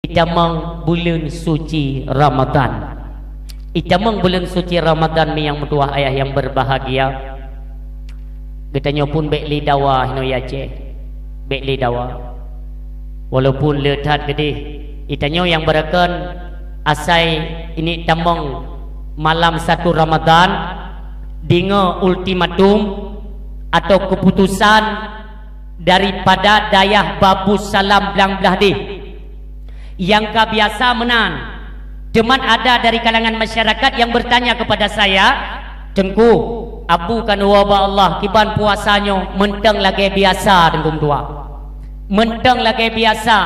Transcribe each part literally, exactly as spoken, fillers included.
Itamong buleuen suci Ramadan. Itamong buleuen suci Ramadan, mi nyang meutuwah, ayah nyang berbahagia. Geutanyoe pun bék lé dawa hinoe Aceh. Bék lé dawa. Walaupun le that geudeh, itanyoe nyang beurakon asai ini tamong malam satu Ramadan, deungoe ultimatum atau keputusan daripada dayah Babussalam Blang Blahdeh, nyang ka biasa meunan. Teuma ada dari kalangan masyarakat yang bertanya kepada saya, "Teungku, Abu ka neuwoe bak Allah, kiban puasa nyoe?" Mantong lagée biasa, Teungku meutuwah. Mantong lagée biasa.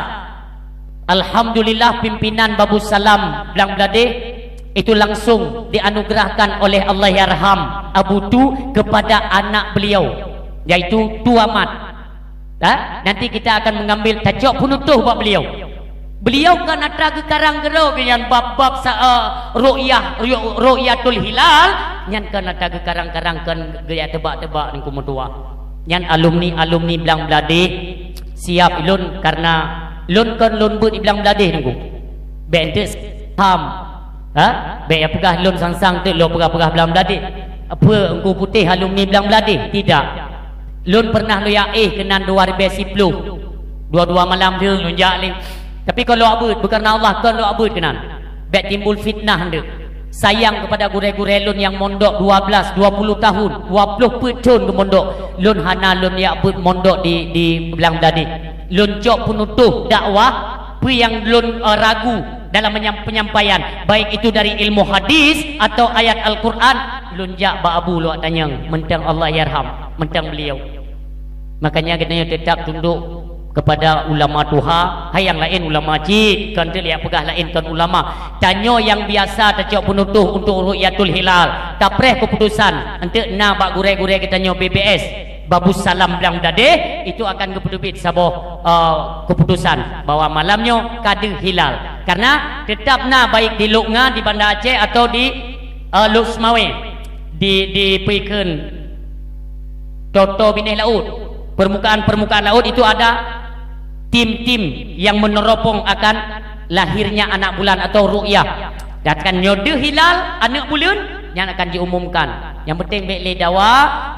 Alhamdulillah, pimpinan Babussalam Blang Blahdeh itu langsung dianugerahkan oleh Allahyarham Abu Tu kepada anak beliau, yaitu Tu Amat. Ha? Nanti kita akan mengambil, tacok peunutôh bak beliau. Beliau kan atra geukarang keudroe nyan bab-bab sa-, eh, ru'yah, ru-, ru'yatul hilal, nyan kan atra geukarang-karang, kan geujak teubak-teubak, Teungku meutuwah. Nyan alumni-alumni Blang Blahdeh siap ilôn, karena lôn kon lôn beuet di Blang Blahdeh, Teungku. Bék enteuk ham. Ha? Bék ya peugah lôn sang-sang teuk lôn peugah-peugah Blang Blahdeh. Peue Teungku Putéh alumni Blang Blahdeh? Tidak. Lôn pernah lôn jak éh keunan dua ribée siploh. Dua-dua malam deuh lôn jak lé. Tapi kon lôn jak beuet, beukareuna Allah kon lôn jak beuet keunan. Bék timbul fitnah enteuk. Sayang kepada gurée-gurée lôn nyang mondok dua belas, dua puluh tahun, dua ploh peuet thon geumondok. Lôn hana lôn jak beuet mondok di, di Blang Blahdeh. Lôn cok peunutôh dakwah, peue nyang lôn, eh, ragu dalam menyam-, penyampaian, baik itu dari ilmu hadis atau ayat Al-Quran, lôn jak bak Abu lôn tanyong, mantong Allahyarham, mantong beliau. Makanya geutanyoe tetap tunduk kepada ulama tuha, hai nyang laén ulama cit, kon teuk lé peugah laén kon ulama. Tanyoe nyang biasa tacok peunutôh untuk ru'yatul hilal, tapreh keputusan, enteuk na bak gurée-gurée geutanyoe B B S, Babussalam Blang Blahdeh, itu akan geupeuteubiet saboh, eh, keputusan bahwa malam nyoe ka deuh hilal. Karena tetap na baik di Lhokseumawe, di Banda Aceh, atau di, eh, Lhokseumawe, di, di peue kheun, toto binéh laôt, permukaan-permukaan laôt itu ada tim-tim yang meneropong akan lahirnya anak bulan atau ru'yah. Dan kan nyoe deuh hilal, aneuk buleuen, nyan akan diumumkan. Nyang penting bék lé dawa,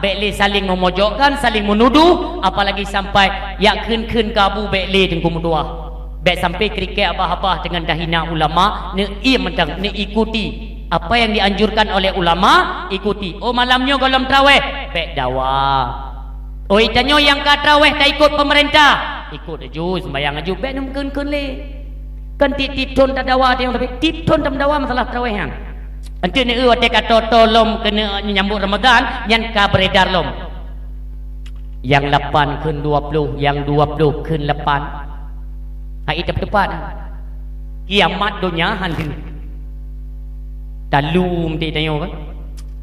bék lé saling memojokkan, saling menuduh, apalagi sampai jak kheun-kheun keu Abu, bék lé, Teungku meutuwah. Bék sampai kriket abah-abah deungon tahina ulama, neuiem mantong, neuikuti apa yang dianjurkan oleh ulama, ikuti. Oh, malam nyoe gohlom traweh, bék dawa. Oi, tanyoe nyang ka traweh taikot pemerintah, ikot laju, sembahyang laju, bék neumeukeun-keun lé. Kan tiep-tiep thon tadawa, tapi tiep thon tameudawa masalah traweh nyan. Enteuk neueu watée ka toto lom keuneuk nyambot Ramadan, nyan ka beredar lom. Nyang lapan kheun dua ploh, nyang dua ploh kheun lapan. Hai tepat-tepat. Kiamat donya han deuh. Talum ti tanyoe kan.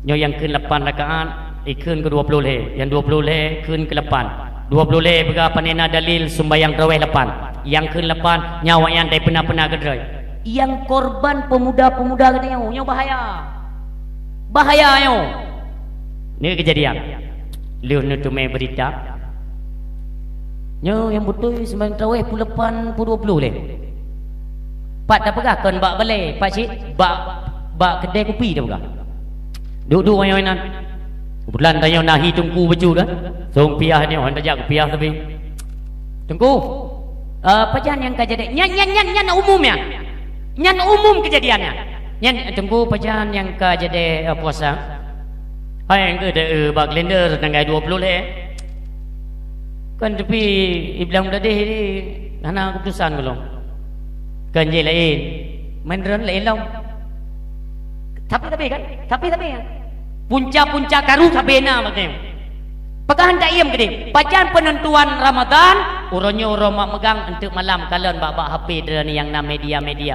Nyoe nyang kheun lapan rakaat, ikheun keu dua ploh lhée. Nyang dua ploh lhée kheun keu lapan. Dua ploh lhée peugah pane na dalil sumbayang tarawih lapan. Nyang kheun lapan, nyan awaknyan dai peuna-peuna keudroe. Nyang korban pemuda-pemuda geutanyoe, nyoe bahaya. Bahaya nyoe. Ni kejadian. Lheueh neuteumé berita. Nyoe nyang beutôi seumayang tarawih pukul lapan, pukul dua ploh lé. Pat tapeugah kon bak balée, Pak Cik, bak, bak keudè kupi tapeugah. Duek-duek nyoe nan. Keubeutulan tanyoe na hi teungku bacut dah. Song piah nyoe, han tajak keu piah tapi. Teungku, eh, pajan nyang ka jadi? Nyan, nyan, nyan, nyan umum nyan. Nyan umum kejadian nyan. Nyan, Teungku, pajan nyang ka jadi, eh, puasa? Hai, nyang ka, eh, bak kalender tanggai dua ploh lhée. Kan tapi i Blang Blahdeh ni hana keputusan gohlom. Kan jih laén. Main drone laén lom. Tapi, tapi kan? Tapi, tapi kan? Punca-punca karu sabe na maksudnya. Peugah handak iem keudeh. Pajan penentuan Ramadan, uroe nyoe uroe mak meugang enteuk malam kalon bak-bak H P droeneuh nyang na media-media.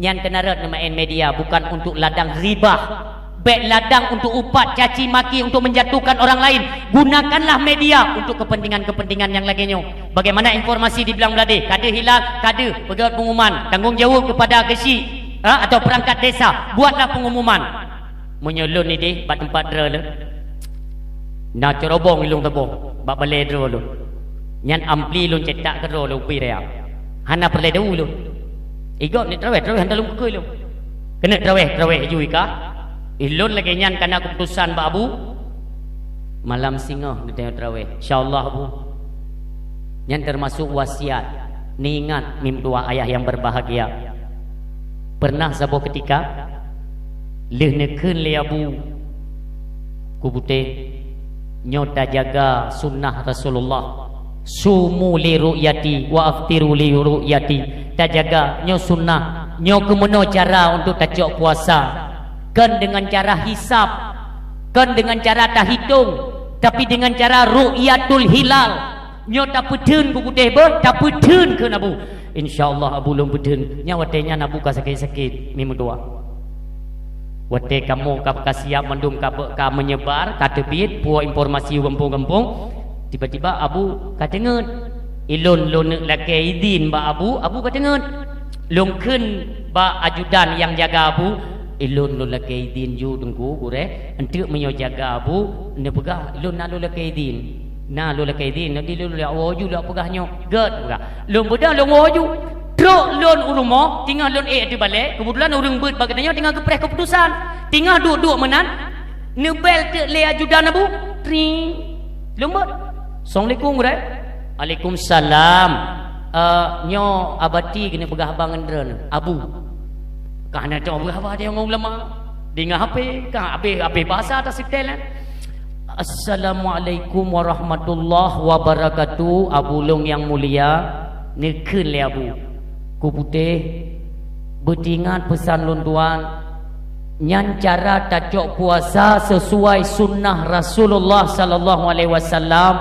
Nyan keuneuk rot neumaén media bukan untuk ladang ribah. Bék ladang untuk upat, caci maki, untuk menjatuhkan orang lain. Gunakanlah media untuk kepentingan-kepentingan nyang lagée nyoe. Bagaimana informasi di Blang Blahdeh? Ka deuh hilal, ka deuh, peugét pengumuman. Tanggung jawab kepada geuchik, ha, atau perangkat desa. Buatlah pengumuman. Meunyoe lôn ideh bak teumpat droe lôn, na ceurobong ilôn saboh bak balée droe lôn. Nyan ampli lôn cetak keudroe lôn ubé raya. Hana peureulée deu lôn. Igob neuk traweh, traweh hana lôn kukheun lôn. Keuneuk traweh, traweh ju i kah. Ilôn lagèe nyan kana keuputusan bak Abu. Malam singoh geutanyoe traweh. Insya Allah Abu. Nyan teumasok wasiat. Neuingat mi meutuah ayah nyang berbahagia. Pernah saboh keutika, lheueh neukheun lé Abu, Kuputéh, nyoe tajaga sunnah Rasulullah. Sumu li ru'yati wa aftiru li ru'yati. Tajaga, nyoe sunnah. Nyoe keumeunyoe cara untuk tacok puasa. Kon deungon cara hisab, kon deungon cara tahitong, tapi deungon cara ru'yatul hilal. Nyoe tapeutheun Kuputéh beuh, tapeutheun kheun Abu. Insya Allah Abu lôn peutheun. Nyan watèe nyan Abu ka sakét-sakét mi meutuah. Watèe kamoe ka, ka siap mandum ka, ka meunyebar, ka teubiet, puwoe informasi u gampông-gampông, tiba-tiba Abu ka teungeut. Ilôn lôn neuk lakèe idin bak Abu, Abu ka teungeut. Lôn kheun bak ajudan nyang jaga Abu, "Ilôn lôn lakèe idin ju Teungku Gurèe, eunteuk meunyoe jaga Abu neupeugah ilôn na lôn lakèe idin." Na lôn lakèe idin, nanti lôn lôn woe ju lôn peugah nyoe. Gèt peugah. Lôn beudôh lôn woe ju. Trok lôn u rumoh, teungoh lôn ék ateueh balèe, keubeutulan ureueng beuet bak geutanyoe teungoh geupreh keuputusan. Teungoh duek-duek meunan, neubèl teuk lé ajudan Abu. Tring. Lôn beuet. "Assalamualaikum, Gurèe." "Waalaikumsalam. Eh, nyoe Abati keuneuk peugah haba ngon droeneuh, Abu." Ka hana teupeugah haba ngon ulama. Deungoe H P, ka habéh, habéh bahasa taseutèl, eh. "Assalamualaikum warahmatullahi wabarakatuh, Abu lôn nyang mulia," neukheun lé Abu. "Kuputéh, beuteuingat peusan lôn tuan, nyan cara tacok puasa seusuai sunnah Rasulullah sallallahu alaihi wasallam.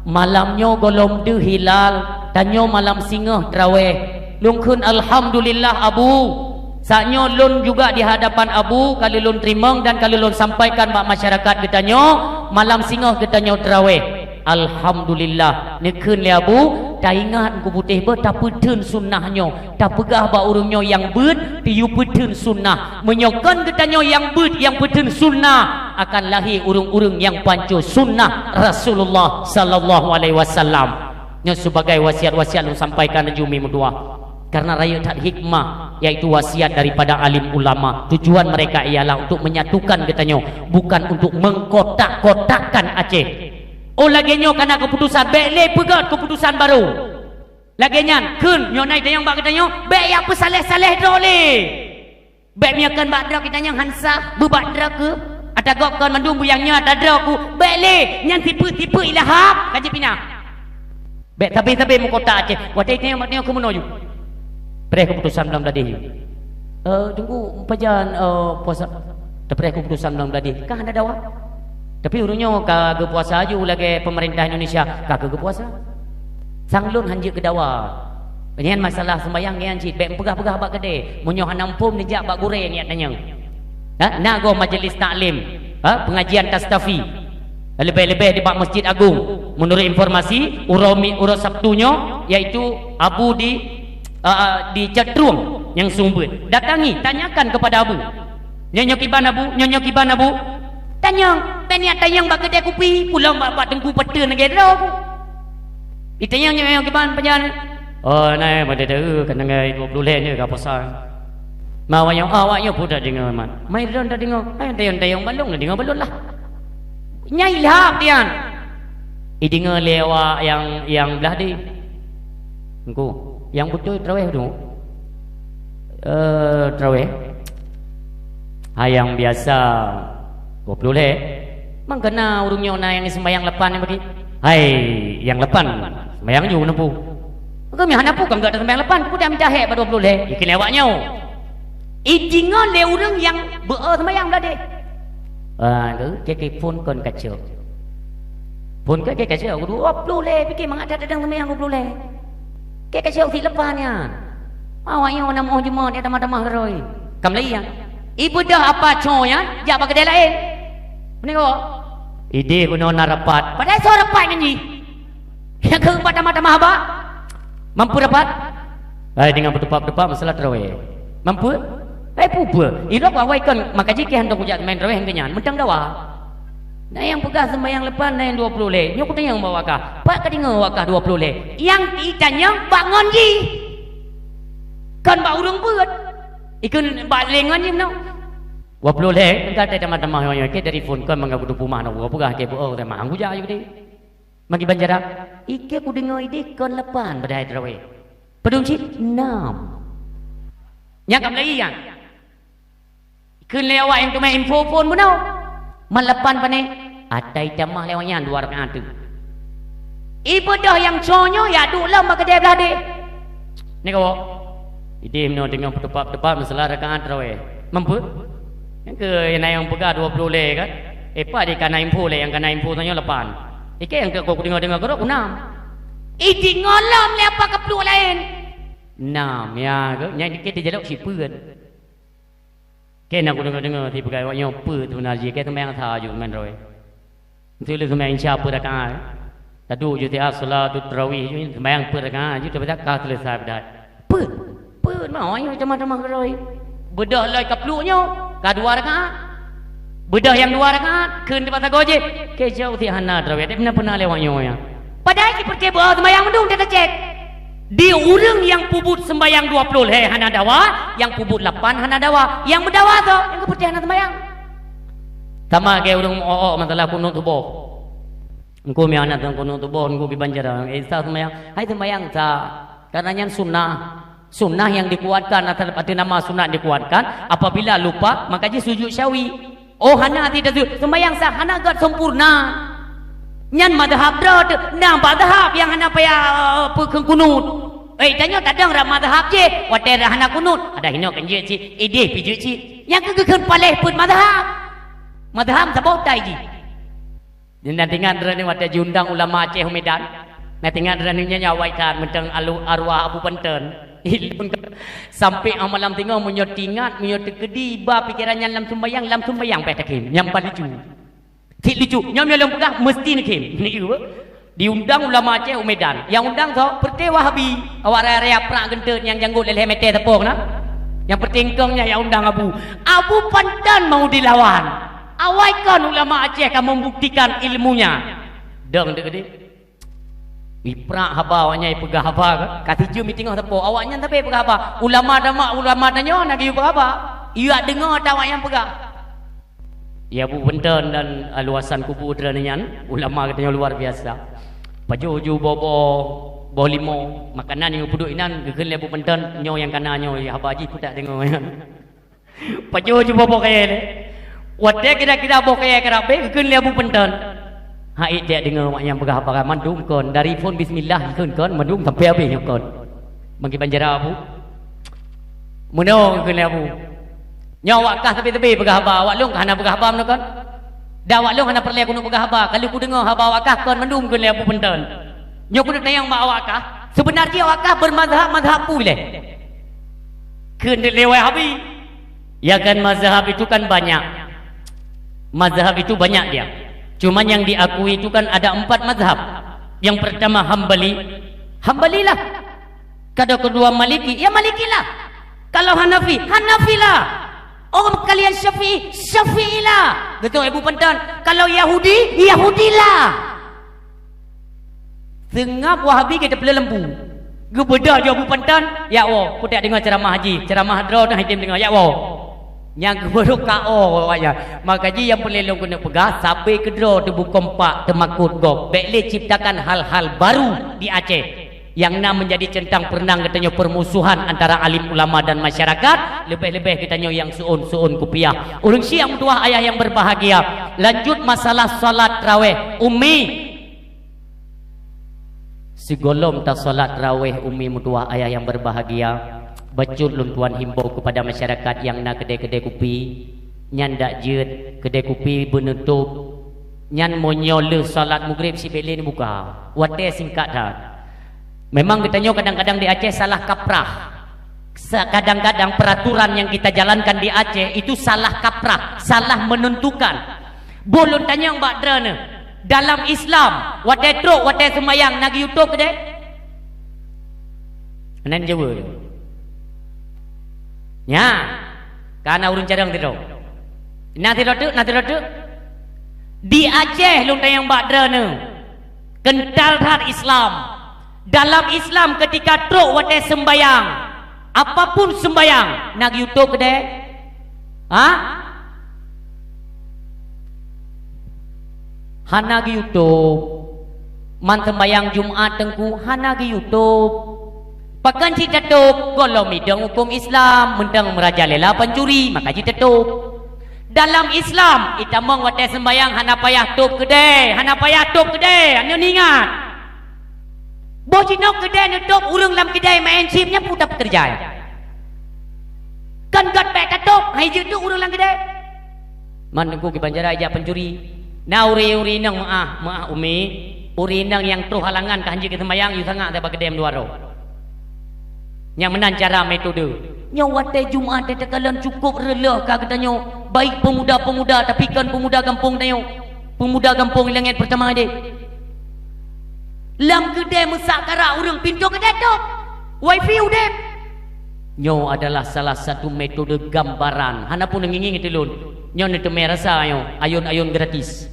Malam nyoe gohlom deuh hilal, tanyoe malam singoh traweh." Lôn kheun, "Alhamdulillah, Abu." Saat nyoe lôn juga di hadapan Abu ka lheueh lôn teurimong dan ka lheueh lôn sampaikan bak masyarakat geutanyoe, malam singoh geutanyoe traweh. Alhamdulillah, neukheun lé Abu, taingat Teungku Putéh beuh tapeutheun sunnah nyoe, tapeugah bak ureueng nyoe nyang beuet, piyue peutheun sunnah. Meunyoe kon geutanyoe nyang beuet nyang peutheun sunnah, akan lahé ureueng-ureueng nyang panco sunnah Rasulullah sallallahu alaihi wasallam. Nyoe sibagai wasiat-wasiat lôn sampaikan laju mi meutuah. Karena rayeuk that hikmah, yaitu wasiat daripada alim ulama. Tujuan mereka ialah untuk menyatukan geutanyoe, bukan untuk mengkotak-kotakkan Aceh. Oh, lagèe nyoe ka na keuputusan, bèk lé peugöt keuputusan barô. Lagèe nyan, kheun nyoe na tanyong bak geutanyoe, bèk jak peusaléh-saléh droe lé. Bèk meunyoe kon bak droe geutanyoe han sah, beu bak droe keuh. Ata gob kon mandum buyang nyoe ata droe keuh. Bèk lé, nyan sifeuet-sifeuet ilham, ka jipinah. Bèk sabe-sabe meukotak Aceh. Watèe tanyong bak geutanyoe keuh meunoe ju. Preh keuputusan Blang Bladeh ju. Eh, Teungku, pajan, eh, puasa? Tapreh keuputusan Blang Bladeh. Ka hana dawa. Tapi ureueng nyoe ka geupuasa ju lagèe peumeurintah Indonesia, ka keuh geupuasa. Sang lôn han jeuet keu dawa. Nyan masalah seumbahyang nyan cit, bèk meupeugah-peugah bak keudè. Meunyoe hana muphom, neujak bak gurèe neujak tanyong. Ha? Na goh majlis taklim, ha? Pengajian tastafi. Leubeh-leubeh di bak Masjid Agung. Meunurot informasi, uroe mi-, uroe Sabtu nyoe, yaitu Abu di, a, a, di Catrueng nyang seumeubeuet. Datangi, tanyakan kepada Abu. Nyoe nyoe kiban Abu, nyoe nyoe kiban Abu. Tanyong, bèk neujak tanyong bak keudè kupi, pulang bak, bak teungku pateuen lagèe droe ku. Itanyong nyoe nyoe kiban pajan. Oh, na, eh, pada tahu, keuneuk dua puluh lhèe nyoe ka puasa. Ma awak nyoe, awak nyoe pun tadeungoe, man. Mai droe tadeungoe, hai tanyong-tanyong bak lôn, tadeungoe bak lôn lah. Nyan ilham nyan. Ideungoe lé awak nyang, nyang blah di. Engku, nyang beutôi traweh tu. Eh, traweh. Hai nyang biasa dua puluh lhèe. Mangkana ureueng nyoe na nyang seumbahyang lapan nyang bagi. Hai, nyang lapan seumbahyang ju neupeu. Maka mi hana peue ka gata seumbahyang lapan, peue dak mita hèk bak dua puluh lhèe. Ikheun lé awak nyoe. Ideungoe lé ureueng nyang beu-o seumbahyang blah deh. Ah, tu, cek phôn kon kacok. Phôn kon cek kacok, dua puluh lhèe, pike mangat that datang seumbahyang dua puluh lhèe. Cek kacok sit leupah nyan. Awak nyoe na meu'oh jeumot, ya tamah-tamah keurôi. Kam lé nyan. Ibeudôh apa co nyan, jak bak keudè laén. Meunan keu? Idéh keunoe na rapat. Padahai soe rapat ngon jih? Nyang keu bak tamah-tamah haba. Mampu rapat? Hai, deungon beutupat-beutupat masalah traweh. Mampu? Hai, peue-peue. Ilok awai kon maka jih keu hantom kujak main traweh ngon nyan. Mantong dawa. Na nyang peugah seumbahyang lapan, na nyang dua puluh lhèe. Nyoe kutanyong bak awak kah. Pat kadeungoe awak kah dua puluh lhèe? Nyang itanyong bak ngon jih. Kon bak ureuëng peuet. Ikheun bak lé ngon jih meunoe. Dua ploh lhée, ka teutamah-tamah nyoe, nyoe, ke dari phon kon mangga kudu pumah na, peugah ke beuoh, teutamah, aku jak aja gede. Magi banjara, ike kudeungoe ideh kon lapan padahai tarawih. Padum cit? Enam. Nyang ka meulai nyan. Kheun lé awak nyang teumé info phon bunoe. Man lapan pane, atai tamah lé awak nyan dua rakaat tu. Ibeudôh nyang soe nyoe ya duek lom bak keudè blah deh. Ni kawoe. Ideh meunoe teungoh peuteupat-peuteupat masalah rakaat tarawih. Mampu? Nyang keu nyang peugah dua ploh lhée kan? Eh, pat di kana info lé, nyang kana info tanyoe lapan. Ike nyang keu kudeungoe-deungoe keudroe ku nam. Ideh ngolom lé apa keupluek laén. Nam, ya, ke? Nyang dikit dijalok sipeuen. Kena kudeungoe-deungoe si peugah awak nyoe peue seubeunar jih, ke seumayang sa ju meunan roe. Enteuk lé seumayang Isya peuet rakaat. Taduek ju siat salatut tarawih ju seumayang peuet rakaat ju, tapi ka seuleusai peudat. Peuet, peuet mah awak nyoe tamah-tamah keudroe. Beudôh lom ka pluek nyoe, ka dua rakaat. Beudôh nyang dua rakaat, kheun teumpat sagoe jih. Ke jauh si hana tarawih, tapi na peuna lé awak nyoe nyan. Padahai jipeurcaya beuo seumayang mandum teucek. Di ureuëng nyang peubuet seumbayang dua ploh lhée hana dawa, nyang peubuet lapan hana dawa, nyang meudawa soe, nyang geupeurcaya hana seumbayang. Sama lagée ureuëng meu-ok masalah kunut suboh. Engku meu aneuk kunut suboh, engku kiban cara, eh, sa seumbayang, hai seumbayang sa, karena nyan sunnah. Sunnah nyang dikuatkan, ateueh nama sunnah dikuatkan, apabila lupa, maka jih sujud sahwi. Oh, hana teuh sujud, seumbayang sah, hana gét sempurna. Nyan mazhab droe teuh, na mazhab nyang hana payah, eh, peukheun kunut. Eh, tanyoe tadong ram mazhab jih, watée hana kunut, ada hinoe keunjeuet cit, ideh pijuet cit. Nyang keu geukheun paléh peuet mazhab. Mazhab saboh tai jih. Nyan na teuingat droeneuh watée jiundang ulama Aceh u Medan. Na teuingat droeneuh nyan awai that mantong alu-, arwah Abu Panton. Ilôn ka sampai ah malam teungoh meunyoe teuingat, meunyoe teukeudi ba pikeran nyan lam sumbayang, lam sumbayang payah takheun. Nyang paling lucu. Cit lucu, nyoe meunyoe lôn peugah meusti nakheun. Ni, diundang ulama Aceh u Medan. Nyang undang soe? Peureté Wahabi. Awak raya-raya prak geunteut nyang janggot lhée mètè teupông na. Nyang peureté eungkông nyan nyang undang Abu. Abu Panton mau dilawan. Awai kon ulama Aceh ka membuktikan ilmunya. Dong deuh keudeh. Iprak haba awaknyan ipeugah haba ka. Ka sijeuem i teungoh sapo. Awaknyan sabe peugah haba. Ulama damak, ulama tanyoe na geuyue peugah haba. Iyak deungoe ata awaknyan peugah. Ya Abu Panton dan, ah, luasan kubu droeneuh nyan, ulama geutanyoe luar biasa. Pajoh ju boh-boh, boh limo, makanan nyang geupeuduek inan geukheun lé Abu Panton, nyoe nyang kana nyoe, haba jih peutak deungoe nyan. Pajoh ju boh-boh kayèe lé. Watèe kira-kira boh kayèe karab bèk geukheun lé Abu Panton. Hai, tiek deungoe awaknyan peugah haba mandum kon, dari phon bismillah geukheun kon, mandum sampai habéh nyoe kon. Bagi banjara Abu. Meunoe geukheun lé Abu. Nyoe awak kah teubit-teubit peugah haba, awak lôn ka hana peugah haba meunoe kon. Dan awak lôn hana peureulèe keuneuk peugah haba, ka lheueh kudeungoe haba awak kah kon mandum geukheun lé Abu Panton. Nyoe keuneuk tanyong bak awak kah, seubeuna jih awak kah beumazhab-mazhab peue lé? Kheun lé Wahabi. Ya kan, mazhab itu kan banyak. Mazhab itu banyak dia. Cuman yang diakui itu kan ada empat mazhab. Yang pertama Hambali. Hambalilah. Kada kedua Maliki, ya Malikilah. Kalau Hanafi, Hanafilah. Oh, kalian Syafi'i, Syafi'ilah. Betul, Ibu Panton. Kalau Yahudi, Yahudilah. Seungab Wahabi geuteupeuleueh lampu. Geubeudôh ju Abu Panton, ya Allah, kutak deungoe ceuramah haji, ceuramah droe teuh hidem deungoe, ya Allah. Nyang geubeudôh ka oh awaknyan. Maka jih nyang peureulèe lôn keuneuk peugah, sabe keudroe teubukon pak teumakot gob. Bèk lé ciptakan hal-hal baru di Aceh. Nyang na menjadi centang perenang geutanyoe permusuhan antara alim ulama dan masyarakat, leubeh-leubeh geutanyoe nyang seuôn-seuôn kupiah. Ureueng syiek meutuwah ayah nyang berbahagia, lanjut masalah salat raweh Ummi. Sigohlom tasalat raweh Ummi meutuwah ayah nyang berbahagia, bacut lôn tuan himbau kepada masyarakat nyang na keudè-keudè kupi, nyan dak jeuet, keudè kupi beuneutôb. Nyan meunyoe lheueh salat Maghrib sibèk lé neubuka, watèe singkat that. Memang geutanyoe kadang-kadang di Aceh salah kaprah. Sa-, kadang-kadang peraturan yang kita jalankan di Aceh itu salah kaprah, salah menentukan. Boh lôn tanyong bak droeneuh, dalam Islam, watèe trok, watèe seumayang, na geuyue tôb keudè? Hana jaweueb. Nyan, ka na ureueng carông sidroe. Na sidroe teuk, na sidroe teuk. Di Aceh lôn tanyong bak droeneuh, keuntal that Islam. Dalam Islam, keutika trok watèe seumbayang, Apapun seumbahyang, na geuyue tôb keudè? Ha? Hana geuyue tôb. Man seumbahyang Jumat teungku hana geuyue tôb. Pakon cit tatôb? Gohlom idong hukôm Islam, mantong meurajalela pancuri, maka cit tatôb. Dalam Islam, itamong watèe seumbahyang hana payah tôb keudè, hana payah tôb keudè, nyoe ingat. Boh jinoe keudè neutôb, ureueng lam keudè main chip, nyan peue tapeukeureuja? Kan gèt bèk tatôb, hai jeuet tôb ureueng lam keudè. Man teungku kiban cara ijak pancuri. Na ureueng-ureueng inong meu'ah, meu'ah umi, ureueng inong nyang troh halangan ka hanjeuet keu seumbahyang, yue sangak sabe keudè meudua droe. Nyang meunan cara metode. Nyoe watèe Jumat teukalon cukôp reuloh ka geutanyoe, baik pemuda-pemuda, tapi kon pemuda gampông tanyoe. Pemuda gampông Langèt Pertama deh. Lam keudè meusak karak ureueng, pintoe keudè tôb. Wifi udép. Nyoe adalah salah satu metode gambaran. Hana pun ngieng-ngieng teulon. Nyoe neuteumé rasa nyoe, ayôn-ayôn gratis.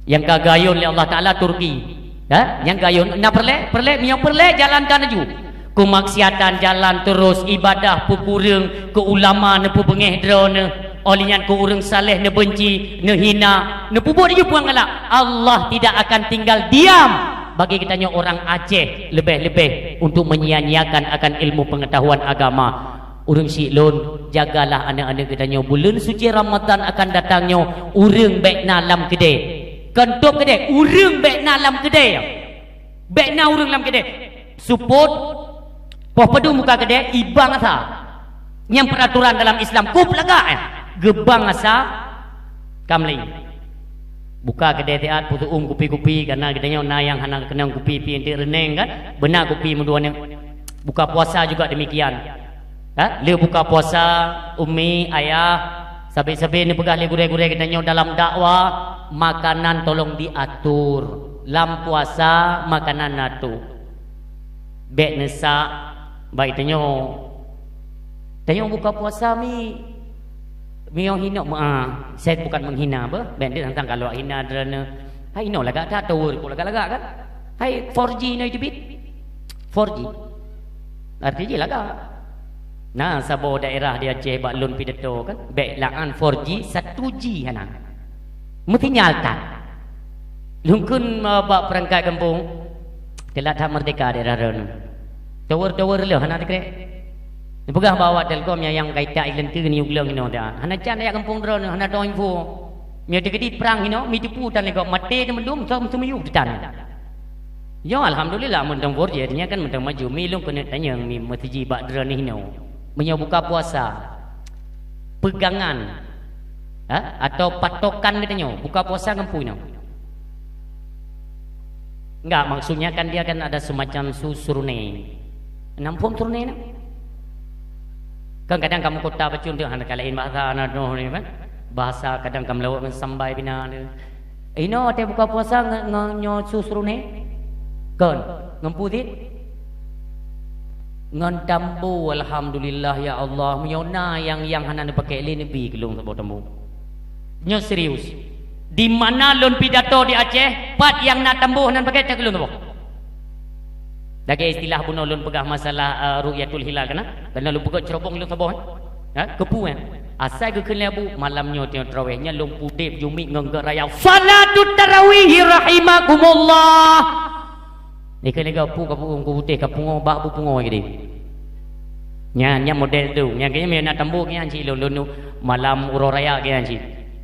Nyang ka geuayôn lé Allah Taala Turki. Ha? Nyang geuayôn na peureulèe, peureulèe, meunyoe peureulèe jalankan laju. Keumaksiatan jalan terus, ibadah peukureueng, keu ulama neupeubeungèh droeneuh, oh lheueh nyan keu ureueng saleh neubeunci, neuhina, neupeubuet laju peue nyang galak. Allah tidak akan tinggal diam bagi geutanyoe orang Aceh, leubeh-leubeh untuk menyia-nyiakan akan ilmu pengetahuan agama. Ureueng syiek lôn, jagalah aneuk-aneuk geutanyoe. Buleuen suci Ramadan akan datang nyoe, ureueng bèk na lam keudè. Kon tôb keudè, ureueng bèk na lam keudè. Bèk na ureueng lam keudè. Seupôt, poh padum buka keudè, ibang asa. Nyan peraturan dalam Islam, kôp lagak, eh. Geubang asa, ka meuleng. Buka keudè siat, peuseu'uem kupi-kupi, karena geutanyoe na nyang hana keunong kupi pih, enteuk reunèng kan, beuna kupi meudua nyoe. Buka puasa juga demikian. Ha? Lheueh buka puasa, umi, ayah, sabe-sabe neupeugah lé gurèe-gurèe geutanyoe dalam dakwah, makanan tolong diatur. Lam puasa, makanan na tôb. Bèk neusak, bak tanyoe. Tanyoe buka puasa mi, meunyoe hinoe meu'ah, saya bukan menghina beuh, bèk tantang kalau hina droeneuh. Hai inoe lagak that, tower kok lagak-lagak kan? Hai four G inoe teubiet? Four G. Arti jih lagak. Na saboh daerah di Aceh bak lôn pidato kan, bèk la'an four G, satu G hana. Meusinyal that. Lôn kheun, eh, bak peurangkat gampông, teulat that merdeka daerah droeneuh. Tower-tower lheueh hana teukrek. Neupeugah bak awak Telkom nyang, nyang ka itak i lôn teuk niyuek lôn inoe that. Hana can jak gampông droeneuh, hana dong info. Meunyoe teukeudi prang inoe, mi teupeue tan lé gob, maté teumeudum, seumeuyueb teutan. Yo, alhamdulillah, mantong four G, artinya kan mantong maju. Mi lôn keuneuk tanyong, mi meuseujid bak droeneuh inoe. Meunyoe buka puasa, pegangan, ha, atau patokan geutanyoe, buka puasa ngon peue inoe? Enggak, maksudnya kan dia kan ada semacam su-, surne. Nam phôn surne na? Kan kadang kamoe kota bacut tu hana ka laén bahasa na noh ni kan. Bahasa kadang ka meulawok ngon sambai bina tu. Inoe watèe buka puasa ngon, ngon nyoe su surne? Kon, ngon peue cit? Ngon tambo, alhamdulillah ya Allah. Meunyoe na nyang, nyang hana neupaké lé neubi keu lôn saboh tambo. Nyoe serius. Di mana lôn pidato di Aceh, pat nyang na tambo hana neupaké, tak keu lôn saboh. Lagèe istilah bunoe lôn peugah masalah, eh, ru'yatul hilal kana? Kana lôn peugah cerobong lôn saboh, eh? Ha? Keupeue, eh? Asai geukheun lé Abu, malam nyoe teungoh tarawih, nyan lôn pudép jumiet ngon geuh raya. Salatut tarawih rahimakumullah. Ikheun lé Abu ka pu-, ka putéh, ka pungo, bak Abu pungo keudéh. Nyan, nyan model tu. Nyan kayèe meunan tambô nyan cit lôn, lôn malam uroe raya nyan cit.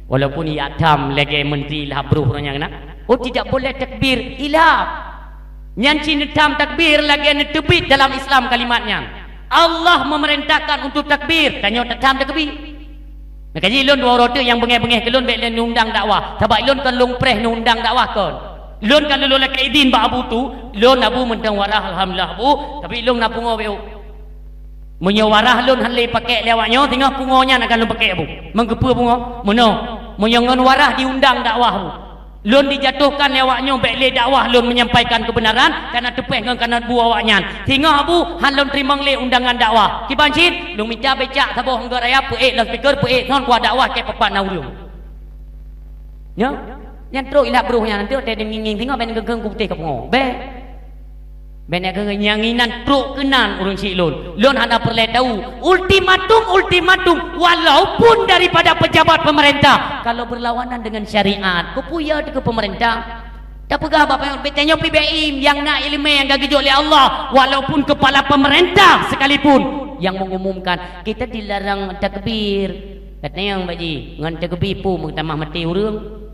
Walaupun yak tham lagèe menteri lah broh ureueng nyan na. Oh, tidak boleh takbir, ilham. Nyan cit neutham takbir lagèe neuteubiet dalam Islam kalimat nyan. Allah memerintahkan untuk takbir, tanyoe tatham takbir. Maka jih lôn dua uroe teuk nyang beungèh-beungèh keu lôn bèk lôn undang dakwah. Sabab lôn kon lôn preh neuundang dakwah kon. Lôn ka lôn lakèe idin bak Abu tu, lôn Abu mantong waras alhamdulillah Abu, tapi lôn na pungo beu. Meunyoe waras lôn han lé pakèk lé awak nyoe, singoh pungo nyan akan lôn pakèk Abu. Meukeupeu pungo? Meunoe, meunyoe ngon waras diundang dakwah Abu. Lôn dijatuhkan lé awak nyoe bèk lé dakwah lôn menyampaikan kebenaran, kana teupèh ngon kana bu awak nyan. Singoh Abu han lôn teurimong lé undangan dakwah. Kiban cit, lôn mita becak saboh anggô raya peuék loudspeaker, peuék sound kuah dakwah keu papan na ureueng. Nyoe, nyan trok ilat broh nyan, nanti watèe deungieng-ngieng singoh bèk neugeuh-geuh kuputéh ka pungo. Bèk. Bèk neuk keu nyang inan trok keunan ureueng syiek lôn. Lôn hana peureulèe tahu. Ultimatum, ultimatum, walaupun daripada pejabat pemerintah, kalau berlawanan dengan syariat, keupeue ya teuh keu pemerintah? Tapeugah bak panyang, bèk tanyoe pih bèk im, nyang na ileumèe nyang ka geujok lé Allah, walaupun kepala pemerintah sekalipun yang mengumumkan, kita dilarang takbir. Katanyong bak jih, ngon takbir peue meutamah maté ureueng?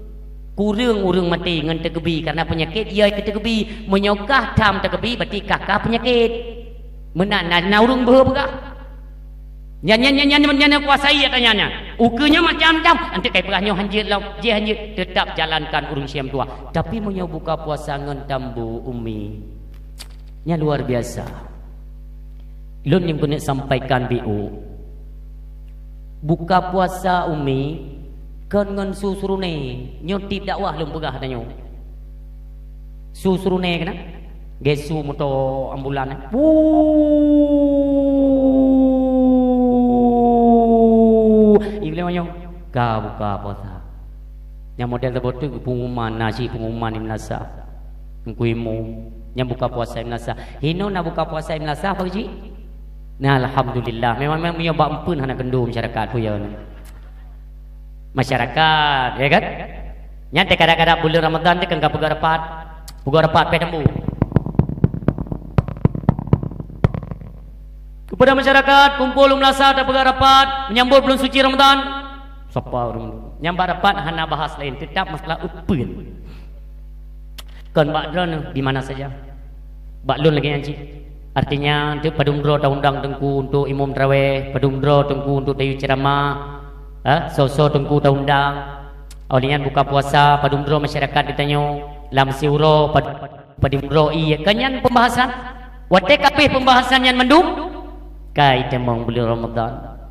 Kureueng ureueng maté ngon takbir karena peunyakét, ya takbir. Meunyoe kah tham takbir, berarti kah-kah peunyakét. Meunan na, na ureueng beuhe peugah. Nyan, nyan, nyan, nyan, nyan, nyan kuasai ata nyan, nyan. Ukeue nyoe macam-macam, anteuk kai peugah nyoe hanjeuet lom, jih hanjeuet, tetap jalankan ureueng siam tuha. Tapi meunyoe buka puasa ngon tambu, Umi, nyan luar biasa. Lôn nyang keuneuk sampaikan biôh. Buka puasa, Umi, kon ngon su surune. Nyoe tiep dakwah lôn peugah tanyoe. Su surune keunan? Lagèe su moto ambulan, eh. Wuh. Ibu lewat nyoe. Ka buka puasa. Nyang model saboh teuk pengumuman, na cit pengumuman di meunasah. Teungku Imum, nyang buka puasa di meunasah. Hinoe na buka puasa di meunasah, Pak Haji? Nah, alhamdulillah. Memang, memang meunyoe bak eumpeuen hana keundo masyarakat, peue ya nyoe. Masyarakat, ya kan? Nyan teuh kadang-kadang buleuen Ramadhan teuh kan ka peugah rapat. Peugah rapat pih tambu. Kepada masyarakat, kumpul u meunasah tapeugah rapat menyambut buleuen suci Ramadhan. Sapa ureueng? Nyang bak rapat hana bahas laén, teutap masalah eumpeuen. Kon bak droeneuh di mana saja. Bak lôn lagèe nyan cit. Artinya, untuk padum droe taundang Teungku untuk imum tarawih, padum droe Teungku untuk tayue ceuramah, eh, soe-soe Teungku taundang. Óh lheueh nyan buka puasa, padum droe masyarakat geutanyoe, lam siuroe, pad-, padum droe ie. Kon nyan pembahasan. Watèe ka abéh pembahasan nyan mandum, ka itamong buleuen Ramadhan.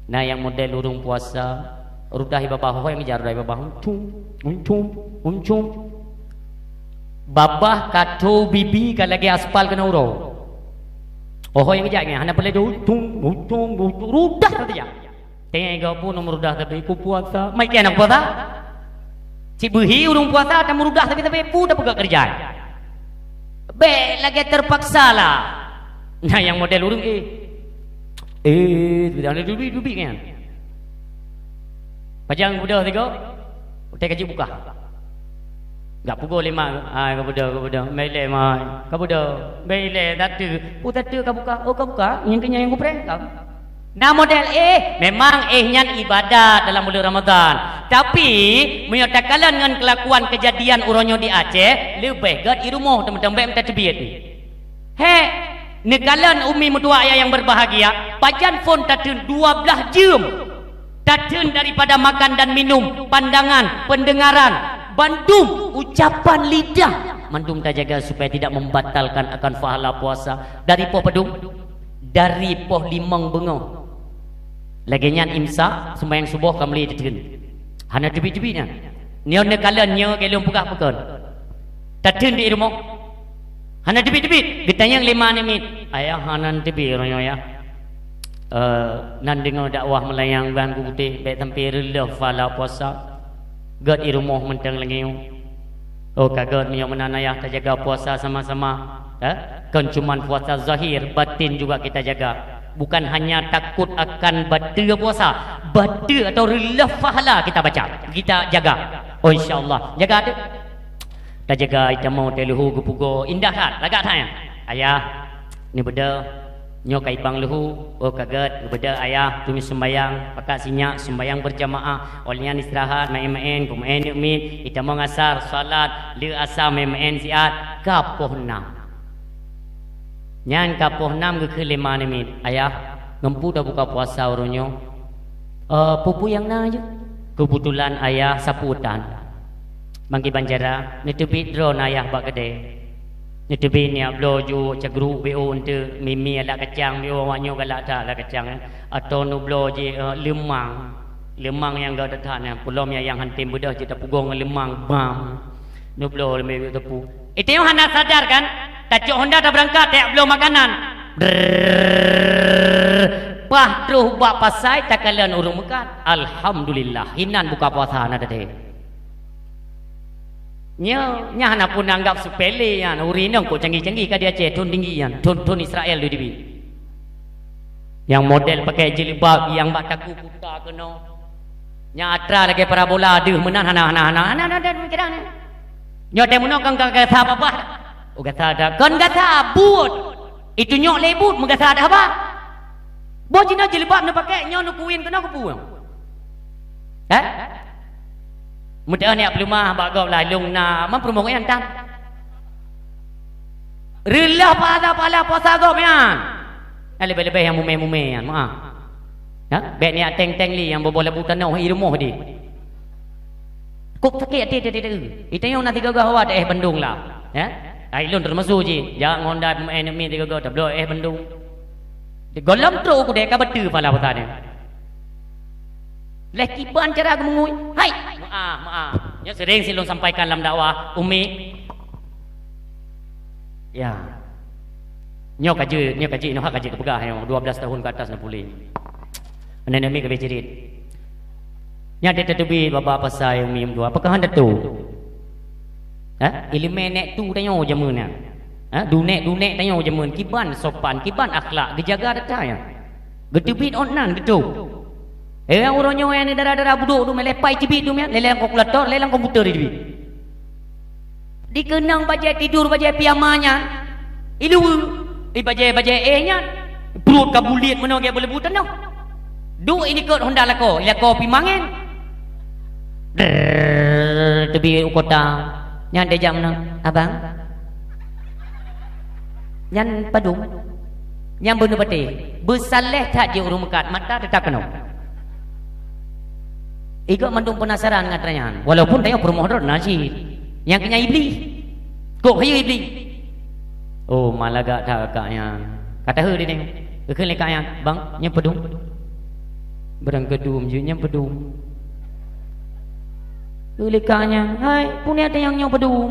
Na nyang model ureueng puasa, rudah i babah, ho nyang meuja rudah i babah, uncum, uncum, uncum. Babah ka tho, bibi ka lagèe aspal keunoe uroe. Ho nyang geujak nyan, hana peureulèe do, uncum, uncum, uncum, rudah saja. Tengok igoe pun meurudah tapi ku puasa. Mai kian puasa? Cit beuhi ureueng puasa, tameurudah tapi, tapi peue tapeugah keureuja. Bèk lagèe terpaksa lah. Nah, nyang model ureueng, eh. Eh, sudah ada dubi-dubi kan? Pajang budoh tiga, utai kaji buka. Gak pukul lima, ah, ka budoh, ka budoh. Mai lé, mai. Ka budoh. Mai lé, satu. Oh, satu ka buka. Oh, ka buka. Nyang kenyang nyang kupreh. Ka. Nah, model eh, memang eh nyan ibadat dalam bulan Ramadan. Tapi, meunyoe takalon ngon kelakuan kejadian uroe nyoe di Aceh, leubeh gèt i rumoh teuma-teuma bèk meutateubiet. He, neukalon umi meutuah ayah yang berbahagia, pajan phon tateun dua blah jeuem. Tateun daripada makan dan minum, pandangan, pendengaran, bandum ucapan lidah, mandum tajaga supaya tidak membatalkan akan pahala puasa. Dari poh padum? Dari poh limong beungoh. Lagèe nyan imsak, sembahyang suboh ka mulai tateun. Hana teubiet-teubiet nyan. Nyoe neukalon nyoe keu lôn peugah pakon. Tateun di rumoh. Hana teubiet-teubiet. Geutanyong lé ma namiet. Ayah hana teubiet uroe nyoe, Yah. Eh, nan deungoe dakwah meulayang ban kuputéh, bèk sampai reuloh pahala puasa. Gèt i rumoh mantong lagèe nyoe. Oh, ka gèt meunyoe meunan ayah tajaga puasa sama-sama. Eh? Kon cuman puasa zahir, batin juga kita jaga. Bukan hanya takut akan bateue puasa, bateue atau reuloh pahala kita baca, kita jaga. Oh, insya Allah. Jaga tu. Tajaga itamong teuh leuhô geupugoe indah that, lagak that nyan. Ayah, neubeudôh, nyoe ka ibang leuhô, oh ka gèt, neubeudôh ayah, tumi sumbayang, pakat sinyak, sumbayang berjamaah, óh lheueh nyan istirahat, maén-maén, peumeuén neuk miet, itamong asar, salat, lheueh asar maén-maén siat, ka poh nam. Nyan ka poh nam geukheun lé ma namiet, "Ayah, ngon peue tabuka puasa uroe nyoe?" "Eh, peue-peue nyang na jeuet." Keubeutulan ayah sapeue tan. Bangki bancara, neuteubiet droeneuh ayah bak keudè. Neuteubiet neujak bloe jeuuk, cagruek, B O eunteuk, mi-mi, alat kacang, B O awak nyoe galak that alat kacang, eh. Atau neubloe jih, eh, leumang. Leumang nyang gèt that nyan, peulom nyang han tém beudôh jeuet tapugoe ngon leumang, bam. Neubloe lé meuteupeu. Itanyoe hana sadar kan? Tacok honda tabeurangkat, tajak bloe makanan. Brrrr. Paih troh bak pasai takalon ureueng meukat. Alhamdulillah, hinan buka puasa na teuh. Nyoe, nyan hana pun anggap sepele nyan. Ureueng inong kok canggih-canggih ka di Aceh, thon tinggi nyan, thon, thon Israel di dibi. Nyang model pakai jilbab, nyang bak takue kuta keunoe. Nyang atra lagèe parabola deuh meunan hana, hana, hana, hana, hana, hana, hana. Nyoe teuh meunoe kon ka gata babah. Oh, gata dah, kon gata buet. Itu nyok lé buet meugata dah bah. Boh jinoe jilbab neupakai, nyoe neukuin keunoe keupeue? Hah? Meuteun jak peuleumah bak gob lah, lôn na, man peurumoh nyan tan. Reulah pahala-pahala puasa gob nyan. Nah, leubeh-leubeh nyang mumé-mumé nyan, maaf. Ha? Bèk neujak teng-teng lé nyang boh-boh labu tanoh i rumoh di. Kok sakét até, até, até, até. Itanyong na tiga gah awak éh bandong lah. Ya? Ai lôn termasuk cit. Jak ngon dai peumaén mi tiga gah tabloe éh bandong. Di gohlom trok udép ka beutôi pala puasa nyan. Leh kiban cara geumengui. Hai, maaf, maaf. Nyoe sering sit lôn sampaikan lam dakwah, Umi. Ya. Nyoe ka jeuet, nyoe ka jeuet, nyoe ka jeuet geupeugah nyoe, dua belas tahun ke atas na puléh. Aneuk-aneuk miet ka beucirit. Nyan teubiet babah pasai Umi meutuah. Apakah hana tu? Ha? Ileumèe nèk tu tanyoe jameun nyan. Ha? Dunèk-dunèk tanyoe jameun. Kiban sopan, kiban akhlak, geujaga data nyan. Geuteubiet ôt nan geutôb. Eh, uroe nyoe nyan dara-dara budok tu meulepai teubiet tu nyan, lé lam kalkulator, lé lam komputer teubiet. Dikeunong bajèe tidur, bajèe piyama nyan. Iluweue, i bajèe-bajèe éh nyan. Pruet ka buliet meunoe gèt beuleubut tanoh. Duek inikot honda lakoe, lakoe pih mangen. Drrrr, teubiet u kota. Nyan dijak meunoe, "Abang, nyan padum?" Nyan beuneupatéh, beusaléh that jih ureueng meukat, mata teutap keunoe. Igoe mandum peunasaran ngon tanyoe nyan, walaupun tanyoe peurumoh droe na cit. Nyang keu nyan Iblih. Kok hayeu Iblih? Oh, malagak that kakak nyan. Ka taheu di nyoe. Geukheun lé kak nyan, "Bang, nyoe padum?" "Barang keudum jeuet nyan padum." Geukheun lé kak nyan, "Hai, peue neujak tanyong nyoe padum?"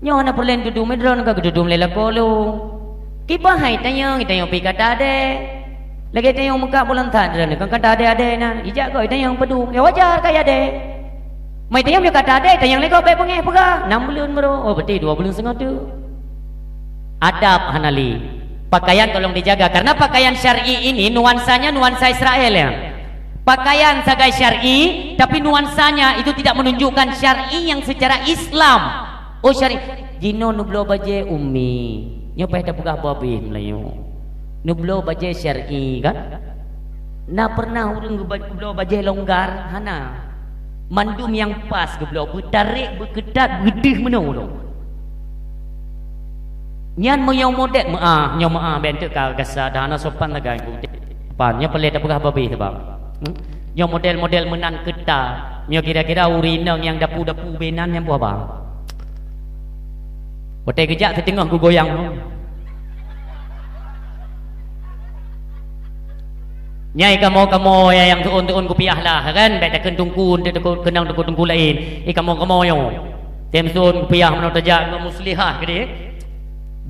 Nyoe hana peureulèe tudum, droeneuh ka geutudum lé lakoe lôn. Kiban hai tanyong, tanyong pih ka tadèe. Lagèe tanyong meukat bulan that droeneuh kan ka tadèe-adèe na. Ijak goe tanyong padum, ya wajar ka adèe. Mai tanyong meunyoe ka tadèe, tanyong lé gob bèk beungèh peugah, nam buleuen baroe. Oh, berarti dua buleuen seungoh teuk. Adab hana lé. Pakaian tolong dijaga karena pakaian syar'i ini nuansanya nuansa Israel ya. Pakaian sagai syar'i, tapi nuansanya itu tidak menunjukkan syar'i yang secara Islam. Oh, syar'i. Jinoe neubloe bajèe umi. Nyoe paih tapeugah babeh Meulayu. Neubloe bajèe syar'i kan? Na pernah ureueng geuba-, geubloe bajèe longgar? Hana. Mandum nyang pas geubloe, beutarek, beukeutat, beudeuh meunoe lom. Nyan meunyoe model, meu'ah, nyoe meu'ah, bèk enteuk ka gasa, dah hana sopan lagèe nyan. Pan, nyoe peureulèe tapeugah babeh teuh, Bang. Hmm? Nyoe model-model meunan keuta. Nyoe kira-kira ureueng inong nyang dapu-dapu beunan nyang buah bang. Watèe geujak siteungoh geugoyang. Nyai kamoe-kamoe nyang seuôn-seuôn geupiah lah, kan? Bèk takheun teungku, enteuk teungku, keunong teungku-teungku laén. Eh, kamoe-kamoe nyoe. Tem seuôn geupiah meunoe tajak ngon muslihah keudéh.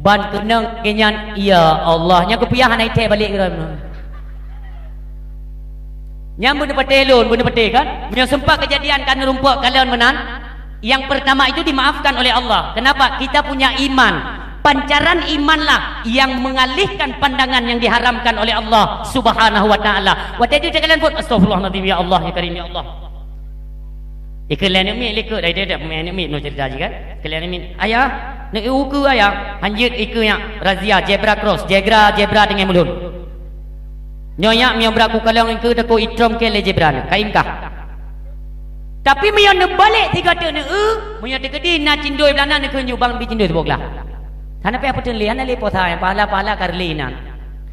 Ban keunong lagèe nyan, ya Allah, nyang geupiah hana ithèe balek keudroe meunoe. Nyan beuneupatéh lôn, beuneupatéh kan? Meunyoe seumpat keujadian ka neurumpok kalon meunan, yang pertama itu dimaafkan oleh Allah. Kenapa? Kita punya iman. Pancaran imanlah yang mengalihkan pandangan yang diharamkan oleh Allah Subhanahu wa Ta'ala. Watèe jeuet kalian pun, "Astagfirullahaladzim, ya Allah, ya Karim, ya Allah." Ikheun lé aneuk miet likot, ai dia dak peumain aneuk miet nyoe cerita jih kan. Ikheun lé aneuk miet, "Ayah, neuk ukeue ayah." Hanjeuet ikeue nyak razia zebra cross, zebra, zebra deungon mulôn. Nyoe nyak meunyoe brat kukalon ikeue takot itrôm kèe lé zebra nyoe, ka ingkah. Tapi meunyoe neubalek sigoe teuk neu-eu, meunyoe teukeudi na cindoi blah na neukheun ju bang bi cindoi siboh glah. Hana payah peuteun lé, hana lé puasa, pahala-pahala ka reulee nan.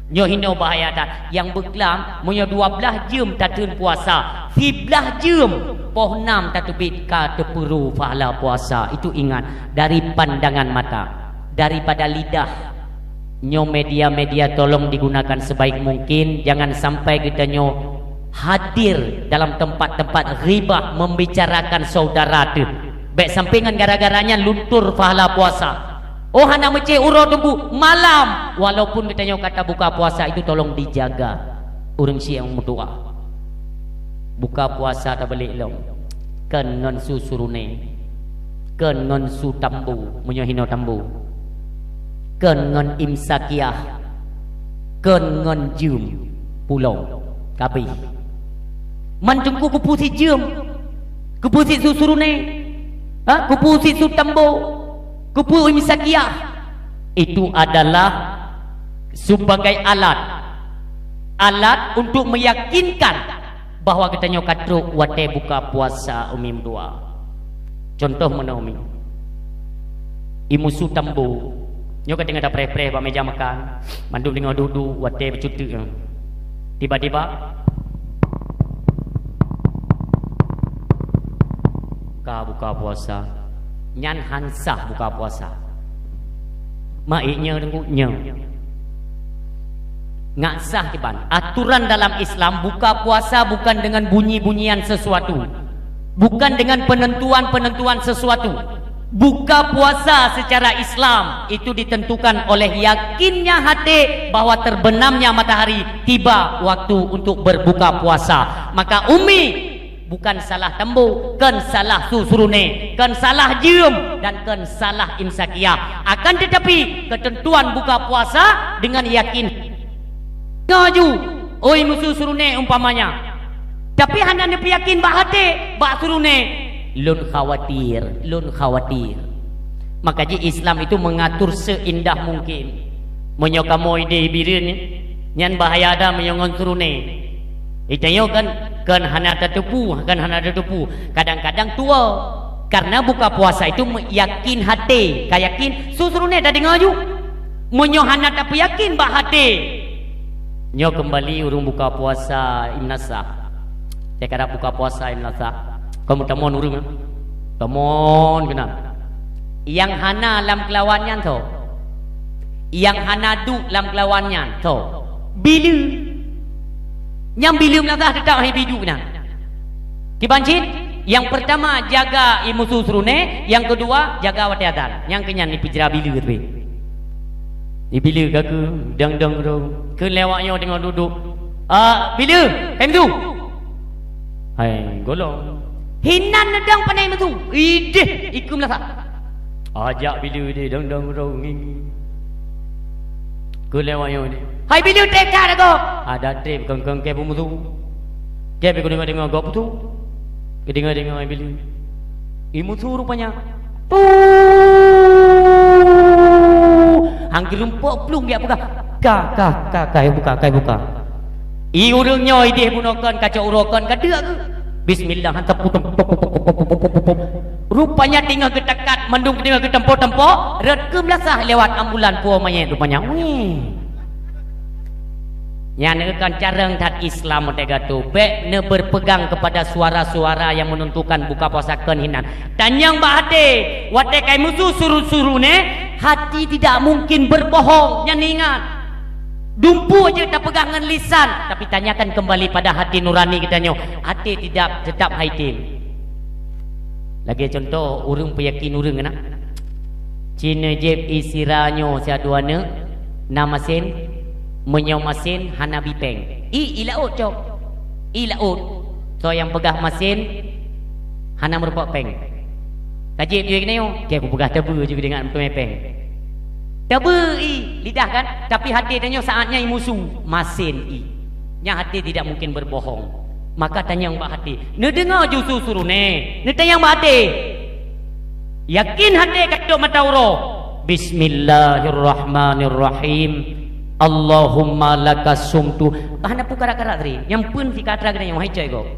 Nyoe hinoe bahaya that. Nyang beuklam, meunyoe dua blaih jeuem tateun puasa, siblaih jeuem poh nam tateubiet ka teupeuru pahala puasa. Itu ingat, dari pandangan mata, daripada lidah. Nyoe media-media tolong digunakan sebaik mungkin, jangan sampai geutanyoe hadir dalam tempat-tempat ghibah, membicarakan saudara teuh. Bèk sampai ngon gara-gara nyan luntur pahala puasa. Oh, hana meucéh uroe teungku, malam. Walaupun geutanyoe ka tabuka puasa, itu tolong dijaga. Ureueng syiek meudoa. Buka puasa tabalek lom. Kon ngon su suruné. Kon ngon su tambo, meunyoe hinoe tambo. Kon ngon imsakiah. Kon ngon jeuem pulo. Ka abéh. Man teungku keupeue sit jeuem? Keupeue sit su suruné? Ha? Keupeue sit su tambo? Keupeue imsakiah? Itu adalah sebagai alat. Alat untuk meyakinkan bahwa geutanyoe ka trok watée buka puasa umi meutuah. Contoh meunoe umi. Imusu tambo. Nyoe ka teungoh tapreh-preh bak meja makan. Mandum teungoh duek-duek watée beucuteuk. Tiba-tiba, ka buka puasa. Nyan han sah buka puasa. Maék nyoe teungku nyoe. Nggak sah kiban. Aturan dalam Islam buka puasa bukan dengan bunyi-bunyian sesuatu. Bukan dengan penentuan-penentuan sesuatu. Buka puasa secara Islam itu ditentukan oleh yakinnya hati bahwa terbenamnya matahari tiba waktu untuk berbuka puasa. Maka umi bukan salah tambo, kon salah su suruné, kon salah jeuem, dan kon salah imsakiah. Akan tetapi, ketentuan buka puasa dengan yakin. Ngaju, oi musu suruné umpamanya. Tapi hana neupeuyakin bak até, bak suruné. Lôn khawatir, lôn khawatir. Maka jih Islam itu mengatur seindah mungkin. Meunyoe kamoe idéh bireuen, nyan bahaya that meunyoe ngon suruné. Itanyoe kan, kan hana tateupeue, kan hana tateupeue. Kadang-kadang tuwoe. Karena buka puasa itu me-, yakin hati. Ka yakin, su suruné tadeungoe ju. Meunyoe hana tapeuyakin bak hati. Nyoe keumbali ureuëng buka puasa imnasah. Teuka buka puasa imnasah. Kamu tamon ureuëng, eh? Tamon keunan. Nyang hana lam keulawan nyan tho. Nyang hana duek lam keulawan nyan tho. Bileue. Nyang bileue meunasah teutap hai biduek nyan. Kiban cit, nyang peurtama jaga imusu suruné, nyang keudua jaga watée azan. Nyang keunyan ipeujra bileue teubi. Ibileue ka keu dang-dang rong. Keu lewat nyoe teungoh duek-duek. Ah, bileue, hai musu. Hai, golom. Hinan neudong panai musu. Idéh, ikeu meunasah. Ajak bileue deh dang-dang rong ngi. Keu lewat nyoe deh. Hai bileue teuka dago. Ada treb kengkeng ke peumusu. Ke pe keudeungoe-deungoe gob tu. Keudeungoe-deungoe bileue. Imusu rupanya. Tu. Hang geulumpok plueng dia peugah. Ka, ka, ka, ka, buka, ka, buka. I ureuëng nyoe idéh bunoe kon, kacok uroe kon, ka deuk geuh. Bismillah, han teupeu, teupeu, teupeu, teupeu, teupeu, teupeu. Rupanya teungoh geutakat, mandum teungoh geutempo-tempo, rot keu meunasah lewat ambulan puwoe manyét rupanya. Wih. Nyan kon carông that Islam teuga tu, bék neuberpegang kepada suara-suara yang menentukan buka puasa kon hinan. Tanyong bak até, watée kai musu suru-suru nyoe, hati tidak mungkin berbohong, nyan ingat. Dumpeue jeuet tapeugah ngon lisan, tapi tanyakan kembali pada hati nurani geutanyoe. Até tidak tetap hai tem. Lagée contoh, ureuëng peuyakin ureuëng keunan. Ci neujieb i sira nyoe siat dua neuk, na masen, meunyoe masen hana bi péng. I, i laôt cok. I laôt. Soe nyang peugah masen hana meurumpok péng. Ka jieb jih keunoe, keu kupeugah tabeue jih deungon meuteumé péng. Tabeue i lidah kan, tapi hati tanyoe saát nyan i musu, masen i. Nyan hati tidak mungkin berbohong. Maka tanyong bak hati. Neudeungoe ju su suruné, neutanyong bak hati. Yakin hati ka trok mata uroe. Bismillahirrahmanirrahim. Allahumma laka sumtu. Hana peue karat-karat tadi. Nyang pun si katra keunan nyang hai cai gob.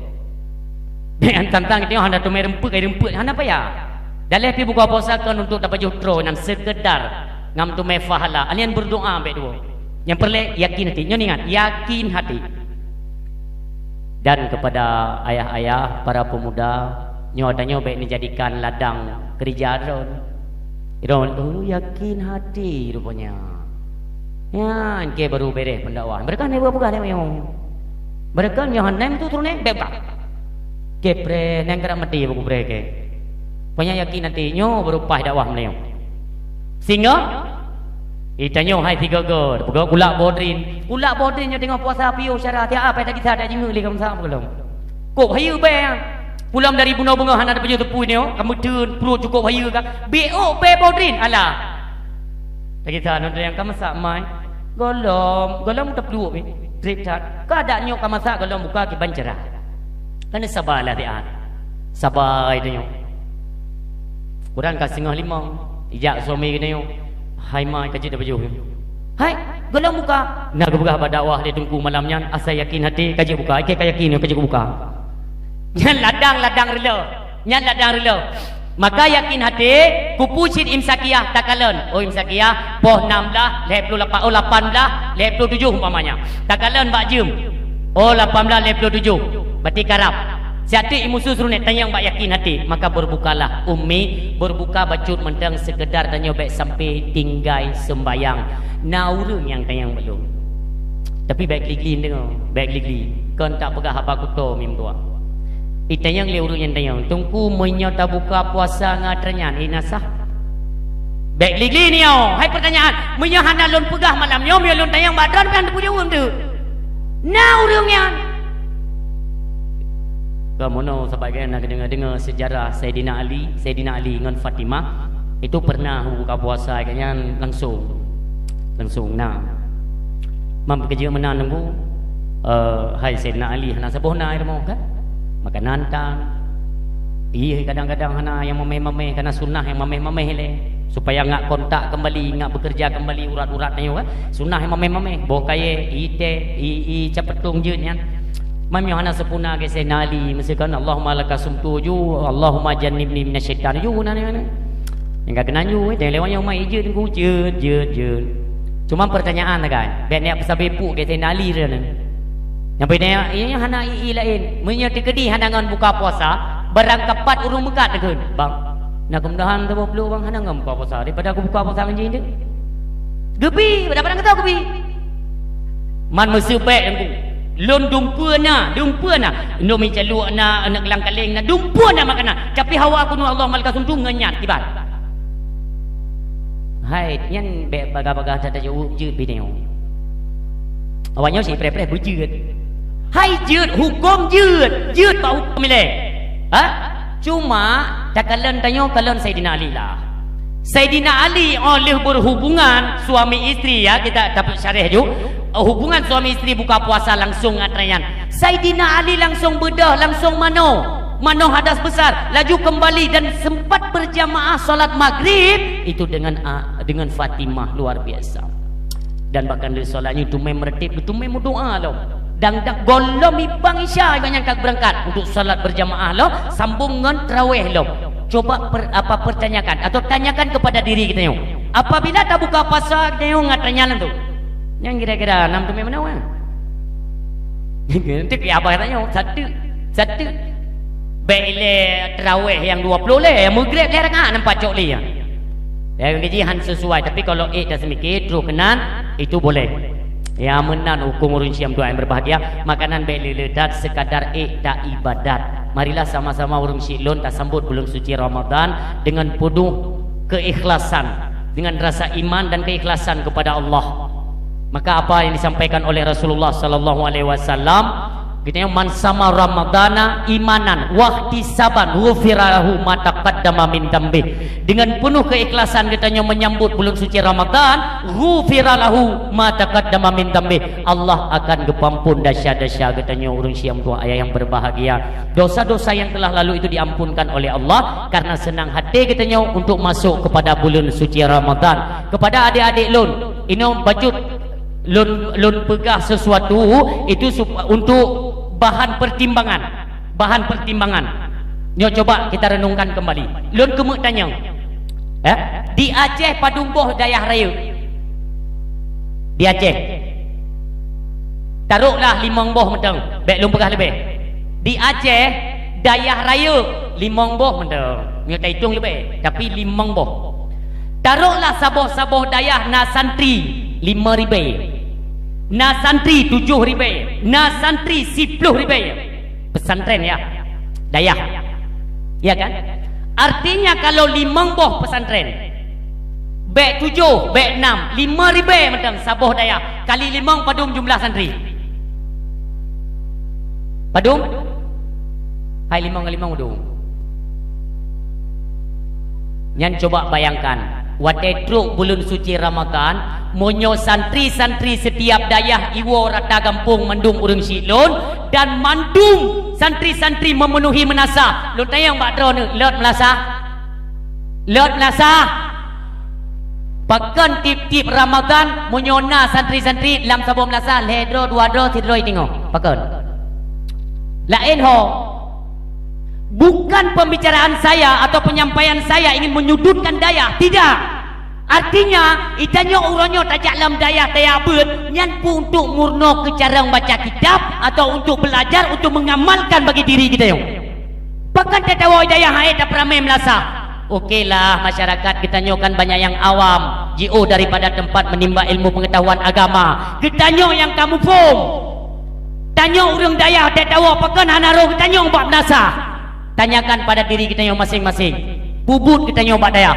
Bék tantang geutanyoe hana teumé rumput, ai rumput hana payah. Daleh pi buka puasa kon untuk tapajoh troe nan sekedar ngam teumé pahala. Alian berdoa bék dua. Nyang peureulée yakin hati. Nyoe ingat, yakin hati. Dan kepada ayah-ayah, para pemuda, nyoe tanyoe bék dijadikan ladang keurija droe. Droe, oh, yakin hati rupanya. Nyan keu baru bereh pendakwah. Mereka ni buka-buka lewat. Mereka nyoe hana tu turun eh, bék buka. Kepreh nang gerak mati buku preh ke. Pokoknya yakin nanti nyoe baru paih dakwah meunyoe. Sehingga itanyoe hai sigogo, peugah kulak bodrin. Kulak bodrin nyoe teungoh puasa piôh syara tiap apa tak kisah tak jingeu lé kamsa peugah lom. Kok hayu bang. Pulang dari bunoe beungoh hana tapajoh teupui nyoe, ka meuteun, pruet cukôp hayeue ka. Bèk ôk bèe bodrin, alah. Lagèe sa nonton nyang ka masak mai. Gohlom, gohlom tapluek bèk. Trép that. Ka adak nyoe ka masak gohlom buka kiban cara. Keuneuk sabalah siat. Sabai tanyoe. Kurang ka singoh limong. Ijak suami geutanyoe. Hai mai ka jeuet tapajoh. Hai, gohlom buka. Na geupeugah bak dakwah lé teungku malam nyan, asai yakin até ka jeuet buka. Ikei ka yakin ka jeuet buka. Nyan ladang-ladang reuloh. Nyan ladang reuloh. Maka yakin até, kupeue cit imsakiah takalon. Oh imsakiah, poh nam blah, lhèe plôh lapan, oh lapan blah, lhèe plôh tujoh umpamanya. Takalon bak jeuem. Oh lapan blah lhèe plôh tujoh. Berarti karab. Siat teuk imusu suruh nèk tanyong bak yakin até. Maka berbukalah. Ummi, berbuka bacut mantong sekedar tanyoe bèk sampai tinggai sembayang. Na ureueng nyang tanyong bak lôn. Tapi bèk gli-gli deungö, bèk gli-gli. Kon tapeugah haba kuto mim tuah. Itanyong lé ureueng nyang tanyong, "Teungku, meunyoe tabuka puasa ngon atra nyan, ina sah?" Bèk gli-gli nyoe. Hai pertanyaan, meunyoe hana lôn peugah malam nyoe, meunyoe lôn tanyong bak droeneuh, hana teupeujaweub teuh. Na ureueng nyan. Ka meunoe sahabat geutanyoe na geudeungo-deungo sejarah Saidina Ali, Saidina Ali ngon Fatimah. Itu pernah buka puasa geuh nyan langsung. Langsung na. Mam keujeuet meunan nunggu, eh, hai Saidina Ali hana saboh na rumoh kan? Makanan tan. Ié kadang-kadang hana nyang mamèh-mamèh, kana sunnah nyang mamèh-mamèh lé. Supaya ngak kontak kembali, ngak bekerja kembali urat-urat nyoe kan? Sunnah nyang mamèh-mamèh, boh kayèe, ié teh, ié, ié capeutong jeuet nyan. Mam nyoe hana seupuna geuh Saidina Ali, meusikan Allahumma laka sumtu ju, Allahumma jannibni minasyaitan ju, na, na, na. Nyang ka keunan ju, eh, teuh lewat nyang mai jeuet, jeuet, jeuet, jeuet. Cuma pertanyaan kan, bèk nyak peusabe puk geuh Saidina Ali dah nyan. Nyang beda, ié hana ié laén. Meunyoe teukeudi hana ngon buka puasa, barang kapat ureueng meukat deukheun, "Bang, na keumudahan saboh pluek bang, hana ngon buka puasa, daripada kubuka puasa ngon jih teuh." Geubi, pada-pada kata geubi. Man meuseu bèk teungku. Lôn dumpeue na, dumpeue na. Indomie caluek na, aneuk lam kaleng na, dumpeue na makanan. Tapi hawa kunu Allah malkasum tu ngon nyan kiban. Hai, nyan bèk bagah-bagah that tajaweueb jeuet bidéo. Awak nyoe si preh-preh beujeuet. Hai jeuet, huköm jeuet, jeuet bak huköm ilèe. Ha? Cuma takalon tanyoe kalon Saidina Ali lah. Saidina Ali óh lheueh berhubungan suami istri, ya, kita dapat syarah ju. Hubungan suami istri buka puasa langsung ngon atra nyan. Saidina Ali langsung beudôh, langsung manoe. Manoe hadas besar, laju kembali dan sempat berjamaah salat maghrib itu dengan, ah, dengan Fatimah, luar biasa. Dan bahkan lheueh salat nyoe teumé meureuteb, teumé meudoa lom. Dan dak gohlom ibang Isya, ibang nyang ka beurangkat untuk salat berjamaah lom, sambung ngon tarawih lom. Coba per-, apa, pertanyakan atau tanyakan kepada diri geutanyoe. Apabila tabuka puasa geutanyoe ngon atra nyan tu, nyang kira-kira nam teumé meunoe? Nanti pih abah tanyoe, satu, satu. Bèk ilèe tarawih nyang dua puluh lé, nyang maghrib lhèe rakaat nampak cok lé. Ya, gaji han sesuai, tapi kalau ék dah semiké, terus keunan, itu boleh. Ya, meunan huköm ureueng Syiah tuan yang berbahagia, makanan bèk le-le that, sekadar ék tak ibadat. Marilah sama-sama ureueng Syiah lôn tasambot bulan suci Ramadan dengan penuh keikhlasan, dengan rasa iman dan keikhlasan kepada Allah. Maka apa yang disampaikan oleh Rasulullah sallallahu alaihi wasallam, geutanyoe, "Man sama Ramadana imanan wahtisaban ghufira lahu ma taqaddama min dzambih." Dengan penuh keikhlasan geutanyoe menyambut bulan suci Ramadan, ghufira lahu ma taqaddama min dzambih. Allah akan geupeuampun desya-desya geutanyoe ureueng Syiah tuan ayah yang berbahagia. Dosa-dosa yang telah lalu itu diampunkan oleh Allah karena senang hati geutanyoe untuk masuk kepada bulan suci Ramadan. Kepada adik-adik lôn, inoe bacut lôn, lôn peugah sesuatu itu sup-, untuk bahan pertimbangan. Bahan pertimbangan. Nyoe coba kita renungkan kembali. Lôn keumeuk tanyong. Eh? Di Aceh padum boh dayah rayeuk? Di Aceh. Taroklah limong boh mantong. Bèk lôn peugah leubeh. Di Aceh, dayah rayeuk limong boh mantong. Nyoe taitong leubeh, tapi limong boh. Taroklah saboh-saboh dayah na santri lima ribèe. Na santri tujoh ribèe. Na santri siploh ribèe. Pesantren ya. Dayah. Ya kan? Artinya kalau limong boh pesantren, bèk tujoh, bèk nam, lima ribèe mantong saboh dayah. Kali limong padum jumlah santri? Padum? Hai limong ngon limong udong. Nyan coba bayangkan, watée trok buleuen suci Ramadan, meunyoe santri-santri setiap dayah iwoe rata gampông mandum ureuëng syiek lôn, dan mandum santri-santri memenuhi meunasah, lôn tanyong bak droeneuh, lôt meunasah? Lôt meunasah? Pakon tiep-tiep Ramadan meunyoe na santri-santri lam saboh meunasah, lhée droe, dua droe, sidroe teungoh? Pakon? Laén ho. Bukan pembicaraan saya atau penyampaian saya ingin menyudutkan dayah, tidak. Artinya, itanyoe uroe nyoe tajak lam dayah tajak beuet, nyan peue untuk murno keu carông baca kitab atau untuk belajar untuk mengamalkan bagi diri geutanyoe. Pakon tatawoe dayah hai tapeuramé meulasah? Okelah, masyarakat geutanyoe kan banyak nyang awam, jiôh daripada teumpat menimba ilmu pengetahuan agama. Geutanyoe nyang ka muphom. Tanyoe ureuëng dayah tatawoe pakon hana roh geutanyoe bak meunasah. Tanyakan pada diri geutanyoe maséng-maséng. Peubuet geutanyoe bak dayah.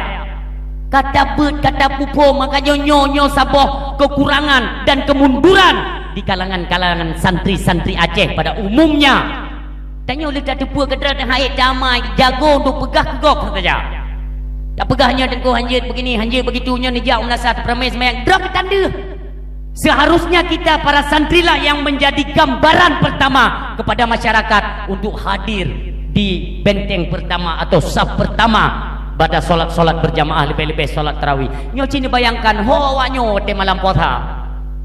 Ka tabeuet, ka tapuphom, maka nyoe, nyoe, nyoe saboh kekurangan dan kemunduran di kalangan-kalangan santri-santri Aceh pada umumnya. Tanyoe leueh tateupeue keudroe hai damai jago untuk peugah keu gob saja. Tapeugah nyoe teungku hanjeuet begini, hanjeuet begitu, nyoe neujak u meunasah tapeuramé seumayang, droe keutandeuh. Seharusnya kita para santrilah yang menjadi gambaran pertama kepada masyarakat untuk hadir di benteng pertama atau saf pertama pada solat-solat berjamaah, lebih-lebih solat tarawih. Nyoe cit neubayangkan, ho awak nyoe watée malam puasa.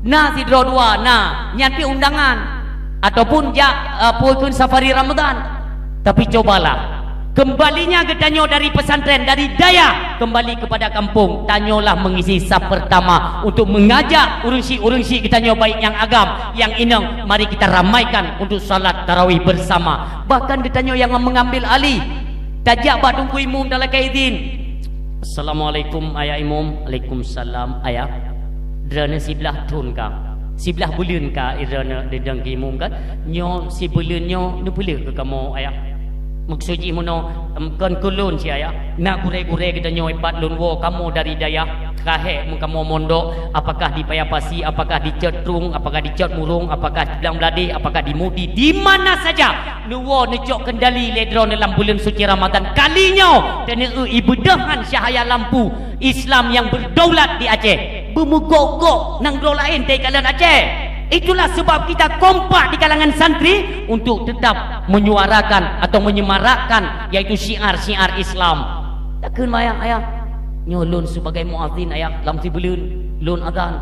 Na sidroe dua, na, nyan pih undangan. Ataupun jak, eh, peue kheun safari Ramadan. Tapi cobalah, kembalinya geutanyoe dari pesantren, dari dayah, kembali kepada kampung. Tanyoelah mengisi saf pertama untuk mengajak ureuëng syiek-ureuëng syiek geutanyoe, baik nyang agam, nyang inong, mari kita ramaikan untuk salat tarawih bersama. Bahkan geutanyoe nyang mengambil alih, tajak bak teungku imum talakée idin. "Assalamualaikum, Ayah Imum." "Waalaikumsalam, Ayah." "Droeneuh siblaih thon ka, siblaih buleuen ka droeneuh didong keu imum kan? Nyoe sibuleuen nyoe neupeuleueh keu kamoe, Ayah. Maksud jih meunoe, em, kon keu lôn cit, Ayah. Na gurée-gurée geutanyoe ipat lôn woe kamoe dari dayah, ka hék meukamoe mondok, apakah di Paya Pasi, apakah di Cot Trueng, apakah di Cot Murong, apakah di Blang Bladeh, apakah di Mudi, di mana saja." Neuwoe neucok keundali lé droeneuh lam buleuen suci Ramadan. Kali nyoe, teuneueu ibeudôh han cahya lampu Islam yang berdaulat di Aceh. Beumeugok-gok nanggroe laén teukalon Aceh. Itulah sebab kita kompak di kalangan santri untuk tetap menyuarakan atau menyemarakkan, yaitu syiar-syiar Islam. Takheun mayang ayah, nyoe lôn sebagai muazin ayah, lam sibuleuen lôn azan.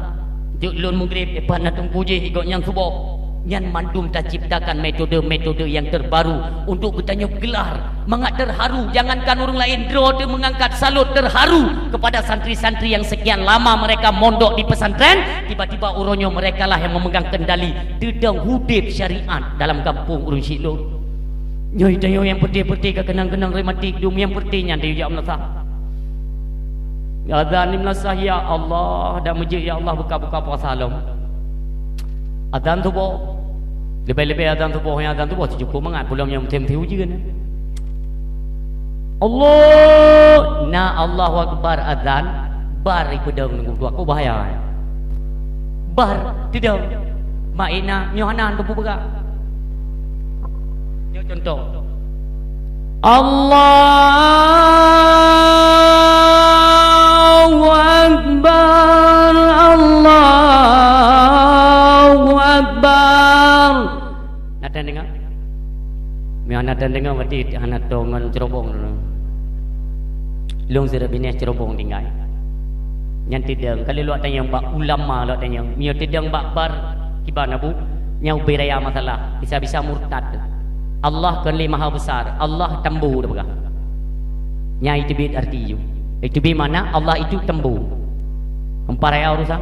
Jeuet lôn mugrib, eh, pat na teungku jih, gobnyan suboh. Nyan mandum taciptakan metode-metode yang terbaru untuk geutanyoe geular mangat terharu. Jangankan ureuëng laén, droe teuh mengangkat salut terharu kepada santri-santri yang sekian lama mereka mondok di pesantren, tiba-tiba uroe nyoe merekalah yang memegang kendali teudong udeb syariat dalam gampông ureuëng syiek lôn. Nyoe tanyoe nyang peureté-peureté ka keunong-keunong rematik dum nyang peureté nyan tayue jak meunasah. Azan di meunasah, ya Allah, dan meujeuet, ya Allah, buka-buka puasa lom. Azan suboh. Leubeh-leubeh azan suboh, nyang azan suboh teuh cukôp mangat, peulom nyang meuthém-meuthém ujeuen. Allah, na Allahu Akbar azan, bar ipeudong nunggu dua, kok bahaya. Bar teudong. Mak ina nyoe hana teupeu peugah. Nyoe contoh. Allahu Akbar, Allahu Akbar. Na tan deungoe? Meunyoe na tan deungoe, berarti hana toe ngon cerobong droeneuh. Lôn sidroe binéh cerobong tinggai. Nyan teudong, ka lheueh lôn tanyong bak ulama, lôn tanyong. Meunyoe teudong bak bar, kiban abu, nyan ubé raya masalah. Bisa-bisa murtad. Allah kon lé maha besar, Allah tambu teupeugah. Nyan iteubiet arti ju. Iteubiet makna Allah itu tambu. Empat raya urusan.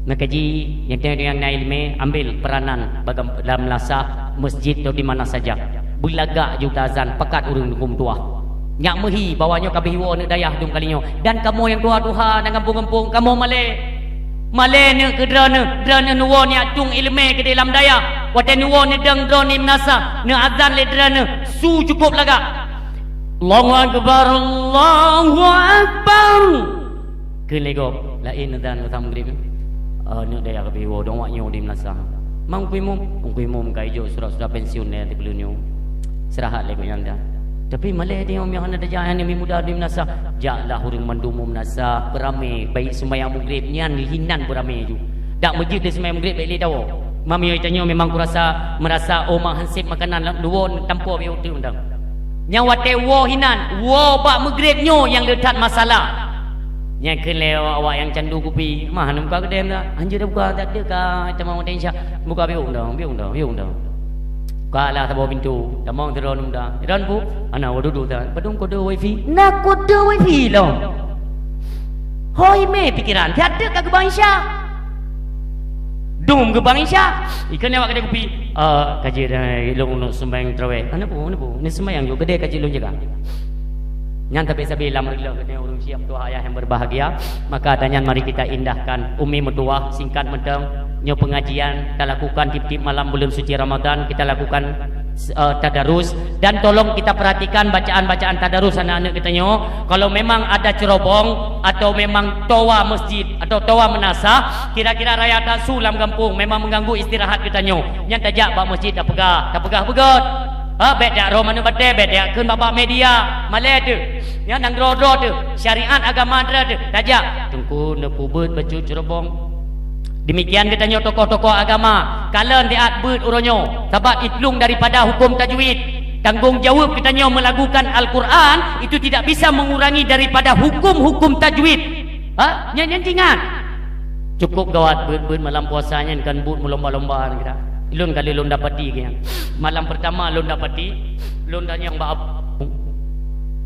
Meukaji, nyang teuh nyang na ileumé, ambil peranan bagam-, dalam meunasah, masjid atau di mana saja. Beulagak ju tazan pakat ureuëng dum tuah. Nyak meuhi bahwa nyoe ka beuh iwoe aneuk dayah dum kali nyoe. Dan kamoe nyang tuha-tuha na gampông-gampông, kamoe malée. Malée neuk keu droeneuh, droeneuh neuwoe nyak tueng ileumé keudéh lam dayah. Watée neuwoe neudong droeneuh meunasah, neuazan lé droeneuh, su cukôp lagak. Allahu Akbar, Allahu Akbar. Kheun lé gob, laén azan masa meugrib. Ah, aneuk dayah ka beuh iwoe dong wak nyoe di meunasah. Mang Teungku Imum, Teungku Imum ka ijok surat-surat pensiun deh di buleuen nyoe. Istirahat lé gobnyan dah. Tapi malèe tanyoe meunyo hana tajak, nyan mi muda di meunasah. Jaklah ureueng mandum u meunasah, beuramé, baik seumayang Maghrib nyan hinan beuramé ju. Dak meujeut di seumayang Maghrib bèk lé tawoe. Meunyo tanyoe memang kurasa, meurasa, oh, ma hansép makanan lam luwoe, tampo bèk uteuk undang. Nyang watèe woe hinan, woe bak Maghrib nyoe nyang le that masalah. Nyan kheun lé awak-awak nyang candu kupi, "Mah hana buka keudè dah? Hanjeuet dah buka, tak ada ka tamong watèe Isya. Buka bèk undang, bèk undang, bèk undang." Buka lah saboh pintoe, tamong sidroe muda. "Droeneuh, Bu?" "Hana, woe dudoe that." "Padum kode wifi?" "Na kode wifi lom." Hôi mé pikeran, siat teuk ka geubang Isya. Dum geubang Isya, ikheun awak keudè kupi, "Eh, ka jeuet dah, lôn seumayang tarawih." "Hana peue, hana peue, neuseumayang ju, keudè ka jeuet lôn jaga." Nyan sabé-sabé lam reuloh geutanyoe ureueng syiah meutuwah ayah yang berbahagia. Maka dan nyan mari kita indahkan. Umi meutuwah, singkat mantong, nyoe pengajian kita lakukan tiep-tiep malam bulan suci Ramadan, kita lakukan, eh, tadarus, dan tolong kita perhatikan bacaan-bacaan tadarus aneuk-aneuk geutanyoe. Kalau memang ada cerobong atau memang toa masjid atau toa meunasah, kira-kira raya tasu lam gampông, memang mengganggu istirahat geutanyoe, nyan tajak bak masjid tapeugah, tapeugah beugöt. Ha, bèk tajak rhom aneuk batèe, bèk tajak kheun bak-bak media. Malèe teuh. Nyan nyang droe-droe teuh. Syariat agama droe teuh. Tajak. Teungku neupeubuet bacut cerobong. Demikian geutanyoe tokoh-tokoh agama. Kalon siat beuet uroe nyoe. Sabab iplueng daripada hukum tajwid. Tanggung jawab geutanyoe melagukan Al-Quran itu tidak bisa mengurangi daripada hukum-hukum tajwid. Ha? Nyan, nyan ingat. Cukup gawat beuet-beuet malam puasa nyan kan buet meulomba-lomba nyan kita. Lôn kali lôn dapati nyan. Malam pertama lôn dapati, lôn tanyong bak ab-,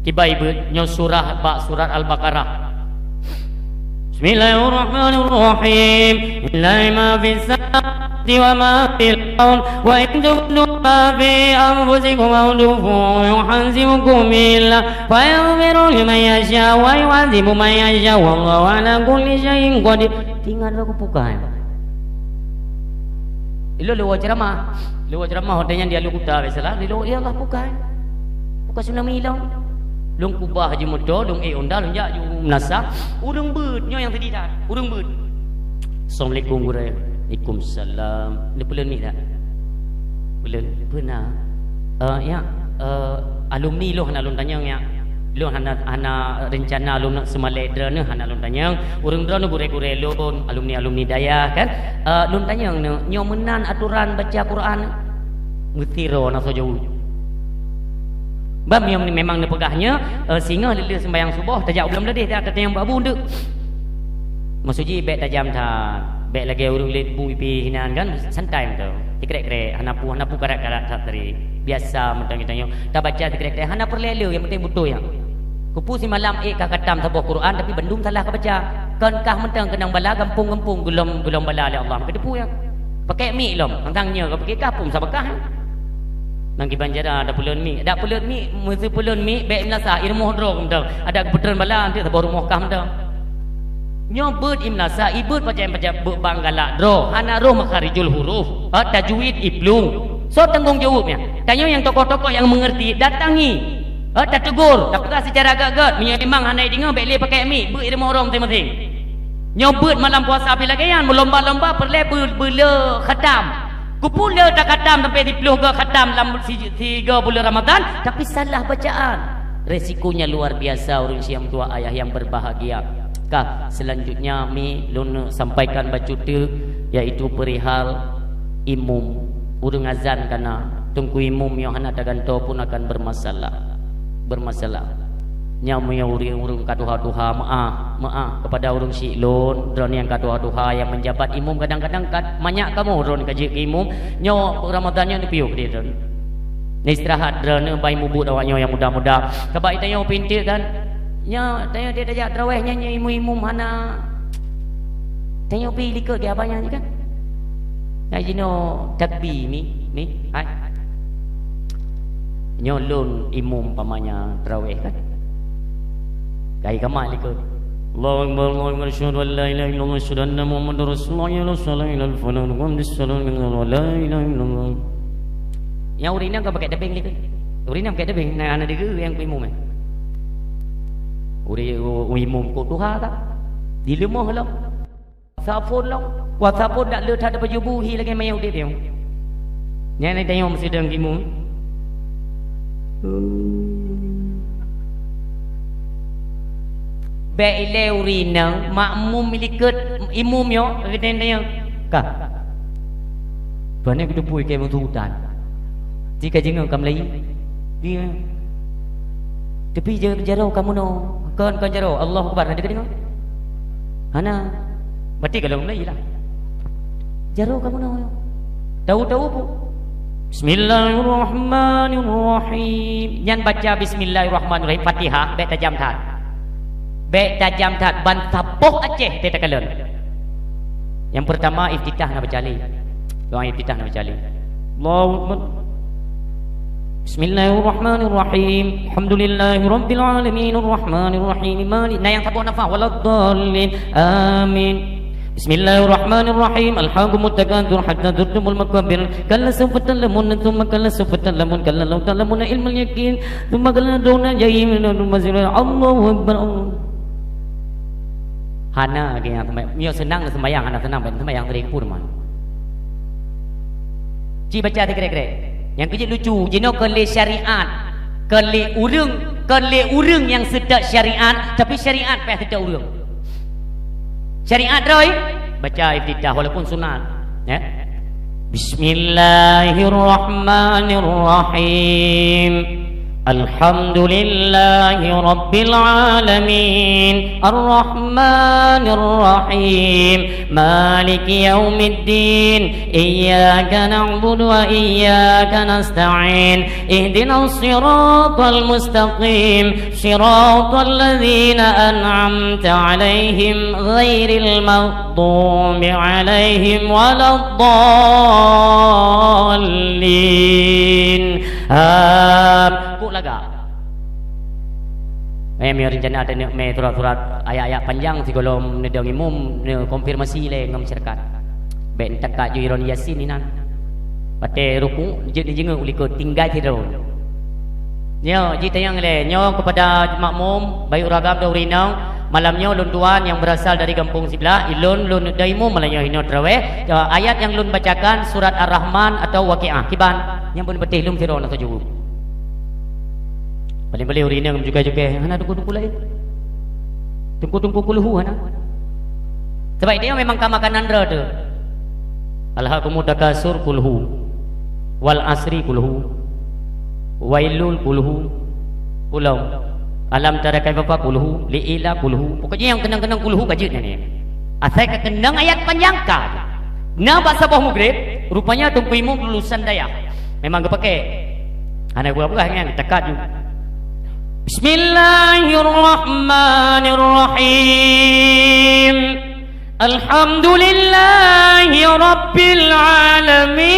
kiban beuet nyoe surah bak surat Al-Baqarah. Bismillahirrahmanirrahim. Lillahi ma fis samawati wa ma fil ard. Wa in tubdu ma fi anfusikum aw tukhfuhu yuhasibkum billah. Fa yaghfiru liman yasha wa yu'adzibu man yasha wallahu ala kulli syai'in qadir. Tingat aku bukan. Ilôn lewat ceramah. Lewat ceramah hotel nyan di Alu Kuta biasalah. Ilôn, ya Allah, bukan. Bukan tsunami ilôn. Lôn kubah haji motor, lôn eh onda, lôn jak ju meunasah. Ureueng beuet nyoe nyang tadi dah. Ureueng beuet. Assalamualaikum gurèe. Waalaikumsalam. Ni peulon mik tak? Peulon. Peuna. Eh, ya, eh, alumni lôn hana lôn tanyong, ya. Lôn hana, hana rencana lôn nak seumalèe droeneuh hana lôn tanyong. Ureueng droeneuh gurèe-gurèe lôn, alumni-alumni dayah kan. Eh, lôn tanyong neuh, nyoe meunan atoran baca Quran? Meusti droe na soe jaweueb. Ban memang, memang neupeugah nyoe, eh, singoh lheuh-lheuh sembahyang suboh tajak u Bulan Meudadeh, tajak tatanyong bak bu deuek. Maksud jih bèk tajam that, bèk lagèe ureueng lét bu ipih hinan kan, santai mantong. Sikrek-krek, hana peue, hana peue karat-karat that tadi. Biasa mantong geutanyoe. Tabaca sikrek-krek, hana peureulèe le, nyang penting beutôi nyan. Keupeue simalam ék ka khatam saboh Quran, tapi bandum salah kabaca. Kon kah mantong keunong bala, gampông-gampông geulom, geulom bala lé Allah. Meukeudeupu nyan. Pakèk mik lom, mantong nyoe ka pakèk kah pun sabakah. Nang kiban cara ada peulon mik. Ada peulon mik, meusti peulon mik, bèk meunasah, i rumoh droe mantong. Ada geupeutreun bala, nanti saboh rumoh kah mantong. Nyoe beuet i meunasah, i beuet pacak-pacak beuet bang galak droe, hana roh makharijul huruf, ha, tajwid iplueng. Soe tanggong jaweueb nyan? Tanyoe nyang tokoh-tokoh nyang meungerti, datangi. Ha, tategur, tapeugah seucara gèt-gèt, meunyoe memang hana ideungoe, bèk lé pakèk mik, beuet i rumoh droe maséng-maséng. Nyoe beuet malam puasa pih lagèe nyan, meulomba-lomba peureulèe beu-, beulé khatam. Keupeue le takhatam sampai siploh go khatam lam si-, sigo buleuen Ramadhan, tapi salah bacaan. Resikonya luar biasa, ureueng syiah meutuwah ayah yang berbahagia. Kah, selanjutnya mi lôn sampaikan bacut teuk, yaitu perihal imum. Ureueng azan ka na, teungku imum nyoe hana tagantoe pun akan bermasalah. Bermasalah. Nyan meunyoe ureueng-ureueng ka tuha-tuha, meu'ah, meu'ah kepada ureueng syiek lôn, droeneuh nyang ka tuha-tuha nyang menjabat imum kadang-kadang ka manyak kamoe droeneuh ka jeuet keu imum, nyoe Ramadhan nyoe neupiôh keudéh droeneuh. Neuistirahat droeneuh, bah mubuet awak nyoe nyang muda-muda. Sabab tanyoe pinteuk kan, nyoe tanyoe tajak tarawih nyan, nyoe imum-imum hana. Tanyoe pih likot geuh abang nyan kan. Hai jinoe takbi mi, mi, hai. Nyoe lôn imum umpamanya tarawih kan. Kai kamat likot. Allahu Akbar, Allahu Akbar, asyhadu an la ilaha illallah, asyhadu anna Muhammadar Rasulullah, hayya 'alas shalah, hayya 'alal falah, qad qamis shalah, la ilaha illallah. Nyang ureueng inong ka pakai tebeng likot. Ureueng inong pakai tebeng, na, na deuh nyang imum, eh. Ureueng, u-, imum kok tuha ka. Dileumoh lom. Kuasa phôn lom, kuasa phôn dak le that baju buhi lagèe manyang udép nyoe. Nyan tanyoe meusidang timu. Bèk ilèe ureueng inong, makmum ilikot imum nyoe, geutanyoe, ka. Pane geuteupeue keu meututan. Tika jingoe ka meulayi. Iya. Tapi ja-, jaroe ka meunoe. Kon, kon jaroe. Allahu Akbar. Hana teuka deungoe? Hana. Berarti ka lheueh meulayi lah. Jaroe ka meunoe. Tahu-tahu pu-, Bismillahirrahmanirrahim. Nyan baca Bismillahirrahmanirrahim. Fatihah, bèk tajam that. Bèk tajam that. Ban saboh Aceh teuh takalon. Nyang peurtama iftitah na baca lé. Doa iftitah na baca lé. Allahu Akbar. Bismillahirrahmanirrahim. Alhamdulillahirabbil alamin, arrahmanirrahim, mali-, na nyang saboh nafah, waladdallin. Amin. Bismillahirrahmanirrahim. Alhaakumut takatsur hatta zurtumul maqabir. Kalla sawfa ta'lamun, tsumma kalla sawfa ta'lamun, kalla law ta'lamuna ilmal yaqin, tsumma kalla law ta'lamuna ilmal yaqin. Allahu Akbar. Hana lagèe nyang seumayang. Meunyoe seunang seumbayang, hana seunang, bèk seumbayang, sering pun man. Ci baca teukrek-krek. Nyang keujeuet lucu, jinoe kon lé syariat, kon lé ureueng, kon lé ureueng nyang seutôt syariat, tapi syariat payah seutôt ureueng. Syariat droe, baca iftitah walaupun sunat, ya. Bismillahirrahmanirrahim. Alhamdulillahi rabbil alamin. Arrahmanirrahim. Maliki yaumiddin. Iyyaka na'budu wa iyyaka nasta'in. Ihdinas siratal mustaqim. Siratal ladzina an'amta 'alaihim ghairil maghdubi 'alaihim waladdallin. Am-, kok lagak. Eh, meunyoe rencana taneuk mé surat-surat ayat-ayat panjang sigohlom neudong imum, neukonfirmasi lé ngon masyarakat. Bèk neutekat ju iron Yasin inan. Watèe ruku', jeuet neujingeuk u likot, tinggai sidroe. Nyoe, jitanyong lé, nyoe keupada makmum, baik ureueng agam dan ureueng inong, malam nyoe lôn tuan nyang beurasal dari gampông siblah, ilôn lôn da imum malam nyoe inoe teurawéh. Ayat nyang lôn bacakan surat Ar-Rahman atawa Waqiah. Kiban, nyang beuneupatéh lôn sidroe na tajaweueb. Paléng-paléng ureueng inong meucukai-cukai, hana teungku-teungku laén. Teungku-teungku kulhu hana. Sabab itu memang ka makanan droe tu. Alhaakumut takatsur kulhu. Wal asri kulhu. Wailul kulhu. Kulom. Alam tara kaifa kulhu. Li ila kulhu. Pokoknya nyang keunong-keunong kulhu ka jeuet nyan. Asai ka keunong ayat panjang ka. Na bak saboh Maghrib, rupanya teungku imum lulusan dayah. Memang geupakè. Hana geupeugah nyan, takat ju. Bismillahirrahmanirrahim. Alhamdulillahi rabbil alamin.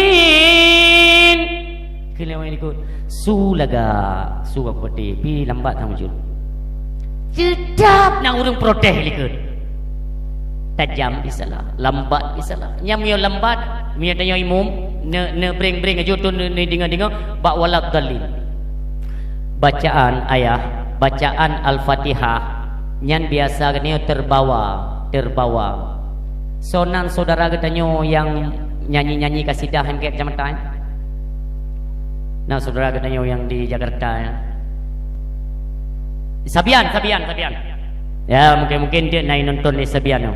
Keu lewat likot. Su lagak, su ka peuté, pi lambat sang jeuet. Teutap na ureueng protes likot. Tajam isalah, lambat isalah. Nyang meunyoe lambat, meunyoe tanyoe imum, ne, ne breng-breng aju tu ne, ne dingoe-dingoe, bak waladdallin. Bacaan ayah, bacaan Al-Fatihah, nyan biasa geutanyoe terbawa, terbawa. Soe nan syedara geutanyoe nyang nyanyi-nyanyi kasidah nyang keu kecamatan? Na syedara geutanyoe nyang di Jakarta, ya? Sabian, Sabian, Sabian. Ya, mungkin-mungkin dia na nonton di Sabian tu.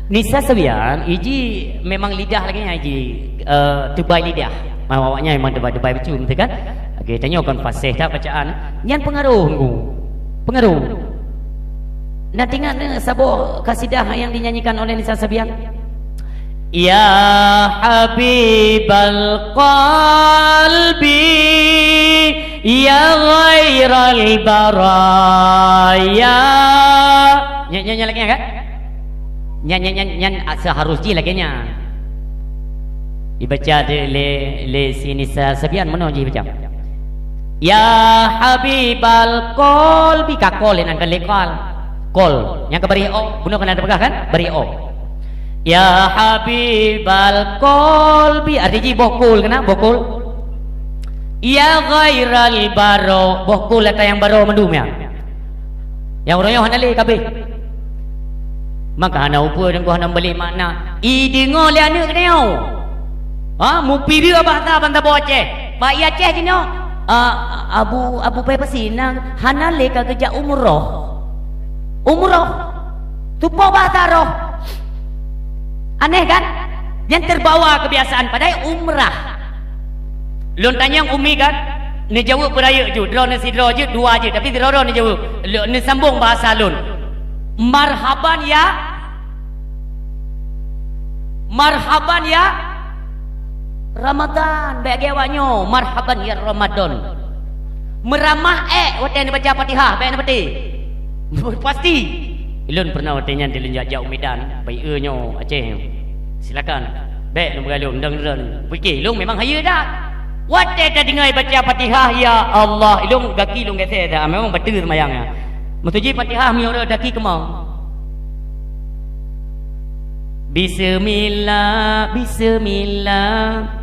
Nisa Sabian, iji memang lidah lagèe nyan, iji, eh, teubai lidah. Awaknyan memang teubai-teubai bacut, beutôi kan? Oke, tanyoe kon fasih that bacaan. Nyan pengaruh, Teungku. Pengaruh. Na teuingat neuh saboh kasidah yang dinyanyikan oleh Nisa Sabian? Ya habibal qalbi, ya ghairal baraya. Nyan, nyan, nyan lagèe nyan kan? Nyan, nyan, nyan, nyan seharus jih lagèe nyan. Ibaca lé, lé, lé si Nisa Sabian meunoe jih ibaca. Ya habibal qalbi, ka qol, nyan kan lé qal. Qol. Nyang ka baréh o, bunoe kan ada peugah kan? Baréh o. Ya habibal qalbi, arti jih boh qul keunan, boh qul. Ya ghairal baro, boh qul ata nyang baro mandum nyan. Nyang uroe nyoe hana lé kabéh. Maka hana upeue deungon hana meubalék makna. Ideungoe lé aneuk geutanyoe. Ha, mupirie bahasa bansa boh Aceh. Bak i Aceh jinoe. Ah, Abu, Abu Pai Pasi na hana lé ka geujak umroh. Umroh. Tupo bahasa roh. Aneh kan? Nyan terbawa kebiasaan, padahai umrah. Lôn tanyong Umi kan, neujaweueb beurayeuk ju, droeneuh sidroe jeuet, dua jeuet, tapi sidroe-droe neujaweueb. Lôn neusambong bahasa lôn. Marhaban ya, marhaban ya Ramadan, bèk lagèe awak nyoe, marhaban ya Ramadan. Meuramah ék watèe neubaca Fatihah, bèk neupatéh. Pasti. Ulôn pernah watèe nyan lôn jak-jak u Medan, bak ié nyoe Aceh. Silakan. Bèk lôn beugalom, dang-dang. Pike, lôn memang hayeue that. Watèe tadeungoe baca Fatihah, ya Allah, lôn gaki lôn gesè that, memang bateue seumayang nyan. Meutuji Fatihah, meunyoe rot gaki keumong. Bismillah, bismillah.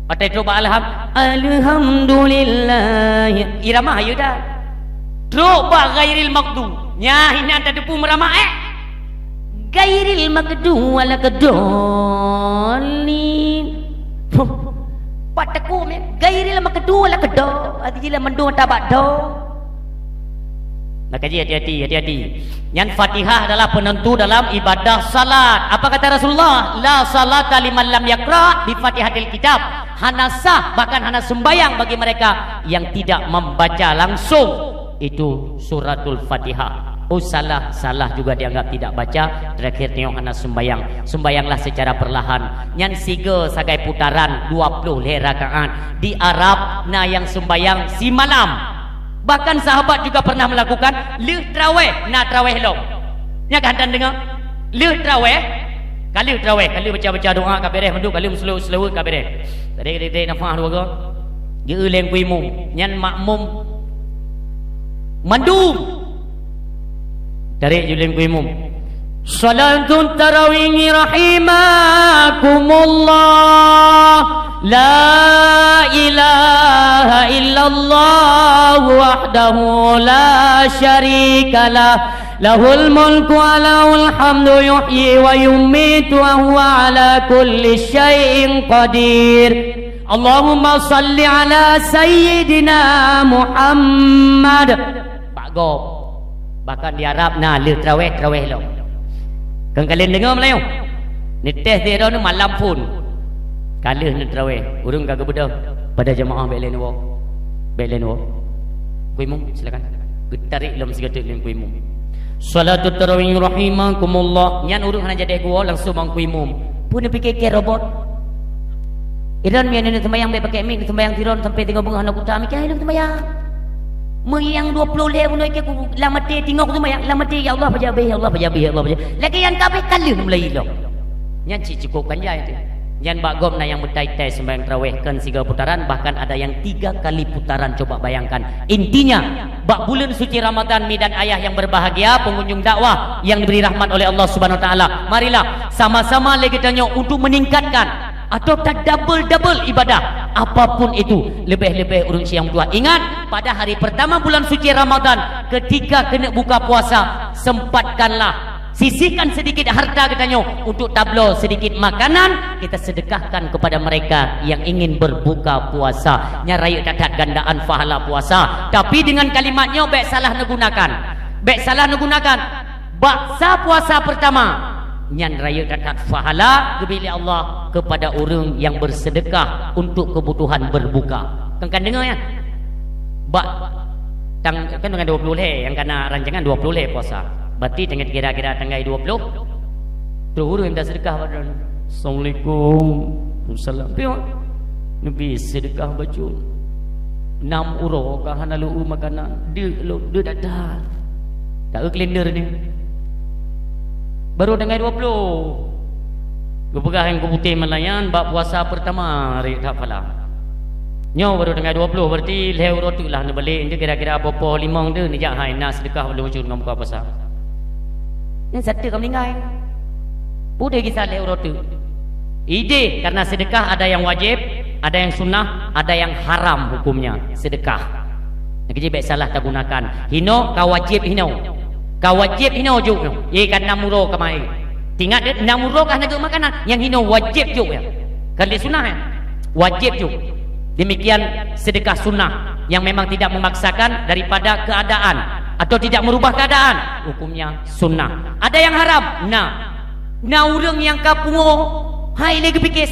Watèe trok bak alham-, alhamdulillah. Irama hayeue that. Trok bak ghairil maghdu. Nyan hinan tateupeue meuramah ék. Ghairil maghdu waladdallin. Pat takue mé. Ghairil maghdu waladdallin. Arti jih mandum tabak do. Maka jih hati-hati, hati-hati. Nyan Fatihah adalah penentu dalam ibadah salat. Apa kata Rasulullah? La salata liman lam yaqra bi Fatihatil Kitab. Hana sah, bahkan hana sembayang bagi mereka yang tidak membaca langsung itu suratul Fatihah. Oh, salah, salah juga dianggap tidak baca, terakhir nyoe hana sembayang. Sembayanglah secara perlahan. Nyan sigoe sagai putaran dua ploh lhèe rakaat. Di Arab na nyang sembayang simalam. Bahkan sahabat juga pernah melakukan, lheueh traweh, na traweh lom. Nyan ka hantom deungoe. Lheueh traweh, ka lheueh traweh, ka lheueh baca-baca doa ka beres, mandum ka lheueh meuseulaweuet-seulaweuet ka beres. Tarék-tarék nafah dua goe. Geu-eu lé Teungku Imum, nyan makmum mandum. Tarék ju lé Teungku Imum. Salatut tarawih rahimakumullah. La ilaha illallah wahdahu la syarikalah. Lahul mulku wa lahul hamdu yuhyi wa yumitu wa huwa ala kulli syai'in qadir. Allahumma salli ala sayyidina Muhammad. Bak gob. Bahkan di Arab na lheueh traweh, traweh lom. Kon kalon deungoe meulayeue. Neuteh sidroe malam phon. Ka lheueh neutraweh, ureueng ka geubeudôh pada jamaah bèk lé neuwoe. Bèk lé neuwoe. Teungku Imum, silakan. Geutarék lom sigoe teuk lé Teungku Imum. Salatut tarawih rahimakumullah. Nyan ureueng hana jadeh geuwoe langsung bak Teungku Imum. Peue neupike keu robot? Idon meunyoe neuseumayang bèk pakai mik, neuseumayang sidroe sampai tiga belas hana kuta, mika lôn seumayang. Meunyoe nyang dua ploh lhèe bunoe keu lam até tingok seumayang, lam até, "Ya Allah, pajan abéh, ya Allah, pajan abéh, ya Allah, pajan." Lagèe nyan ka abéh ka lheueh mulai lom. Nyan cit cukup panjang itu. Nyan bak gob na nyang meutai-tai seumayang taraweh kon sigoe putaran, bahkan ada yang tiga kali putaran, coba bayangkan. Intinya, bak buleuen suci Ramadan, mi dan ayah yang berbahagia, pengunjung dakwah yang diberi rahmat oleh Allah Subhanahu Wa Taala, marilah sama-sama lé geutanyoe untuk meningkatkan atau tadabel-dabel ibadah apapun itu, lebih-lebih ureueng siang tuha. Ingat, pada hari pertama bulan suci Ramadan, ketika keuneuk buka puasa, sempatkanlah, sisihkan sedikit harta geutanyoe untuk tabloe sedikit makanan, kita sedekahkan kepada mereka yang ingin berbuka puasa. Nyan rayeuk that-that gandaan pahala puasa. Tapi dengan kalimat nyoe bèk salah neugunakan. Bèk salah neugunakan. Bak sa puasa pertama, nyan rayeuk that-that pahala geubri lé Allah kepada ureueng nyang bersedekah untuk kebutuhan berbuka. Kon ka deungoe nyan? Bak tang-, kan dengan dua puluh lhèe, nyang ka na rancangan dua puluh lhèe puasa. Berarti dengan kira-kira tanggai dua puluh, troh ureueng minta sedekah bak droeneuh. Assalamualaikum. Waalaikumsalam. Pion. Neubi sedekah bacut. Nam uroe ka hana lôn eu makanan. Deuk lôn, deuk that-that. Taeu kalender ni. Baru tanggai dua puluh. Geupeugah nyang keu putéh meulayan bak puasa pertama hari that pahala. Nyoe baru tanggai dua puluh, berarti lhèe uroe teuk lah neubalek. Nyoe kira-kira poh-poh limong tu neujak hai na sedekah lôn bacut ngon buka puasa. Nyan sateue ka meuninggai. Peue gisa lhèe uroe teuk? Ideh, karena sedekah ada yang wajib, ada yang sunnah, ada yang haram hukumnya sedekah. Nyang keujih bèk salah tagunakan. Hinoe ka wajib hinoe. Ka wajib hinoe jok nyoe. Ye ka nam uroe ka maé. Ingat deh, nam uroe ka hana geumakanan. Nyang hinoe wajib jok nyan. Kon lé sunnah nyan. Wajib jok. Demikian sedekah sunnah yang memang tidak memaksakan daripada keadaan atau tidak merubah keadaan, hukumnya sunnah. Ada yang haram? Nah, na ureuëng nyang ka pungo, hai lé geupike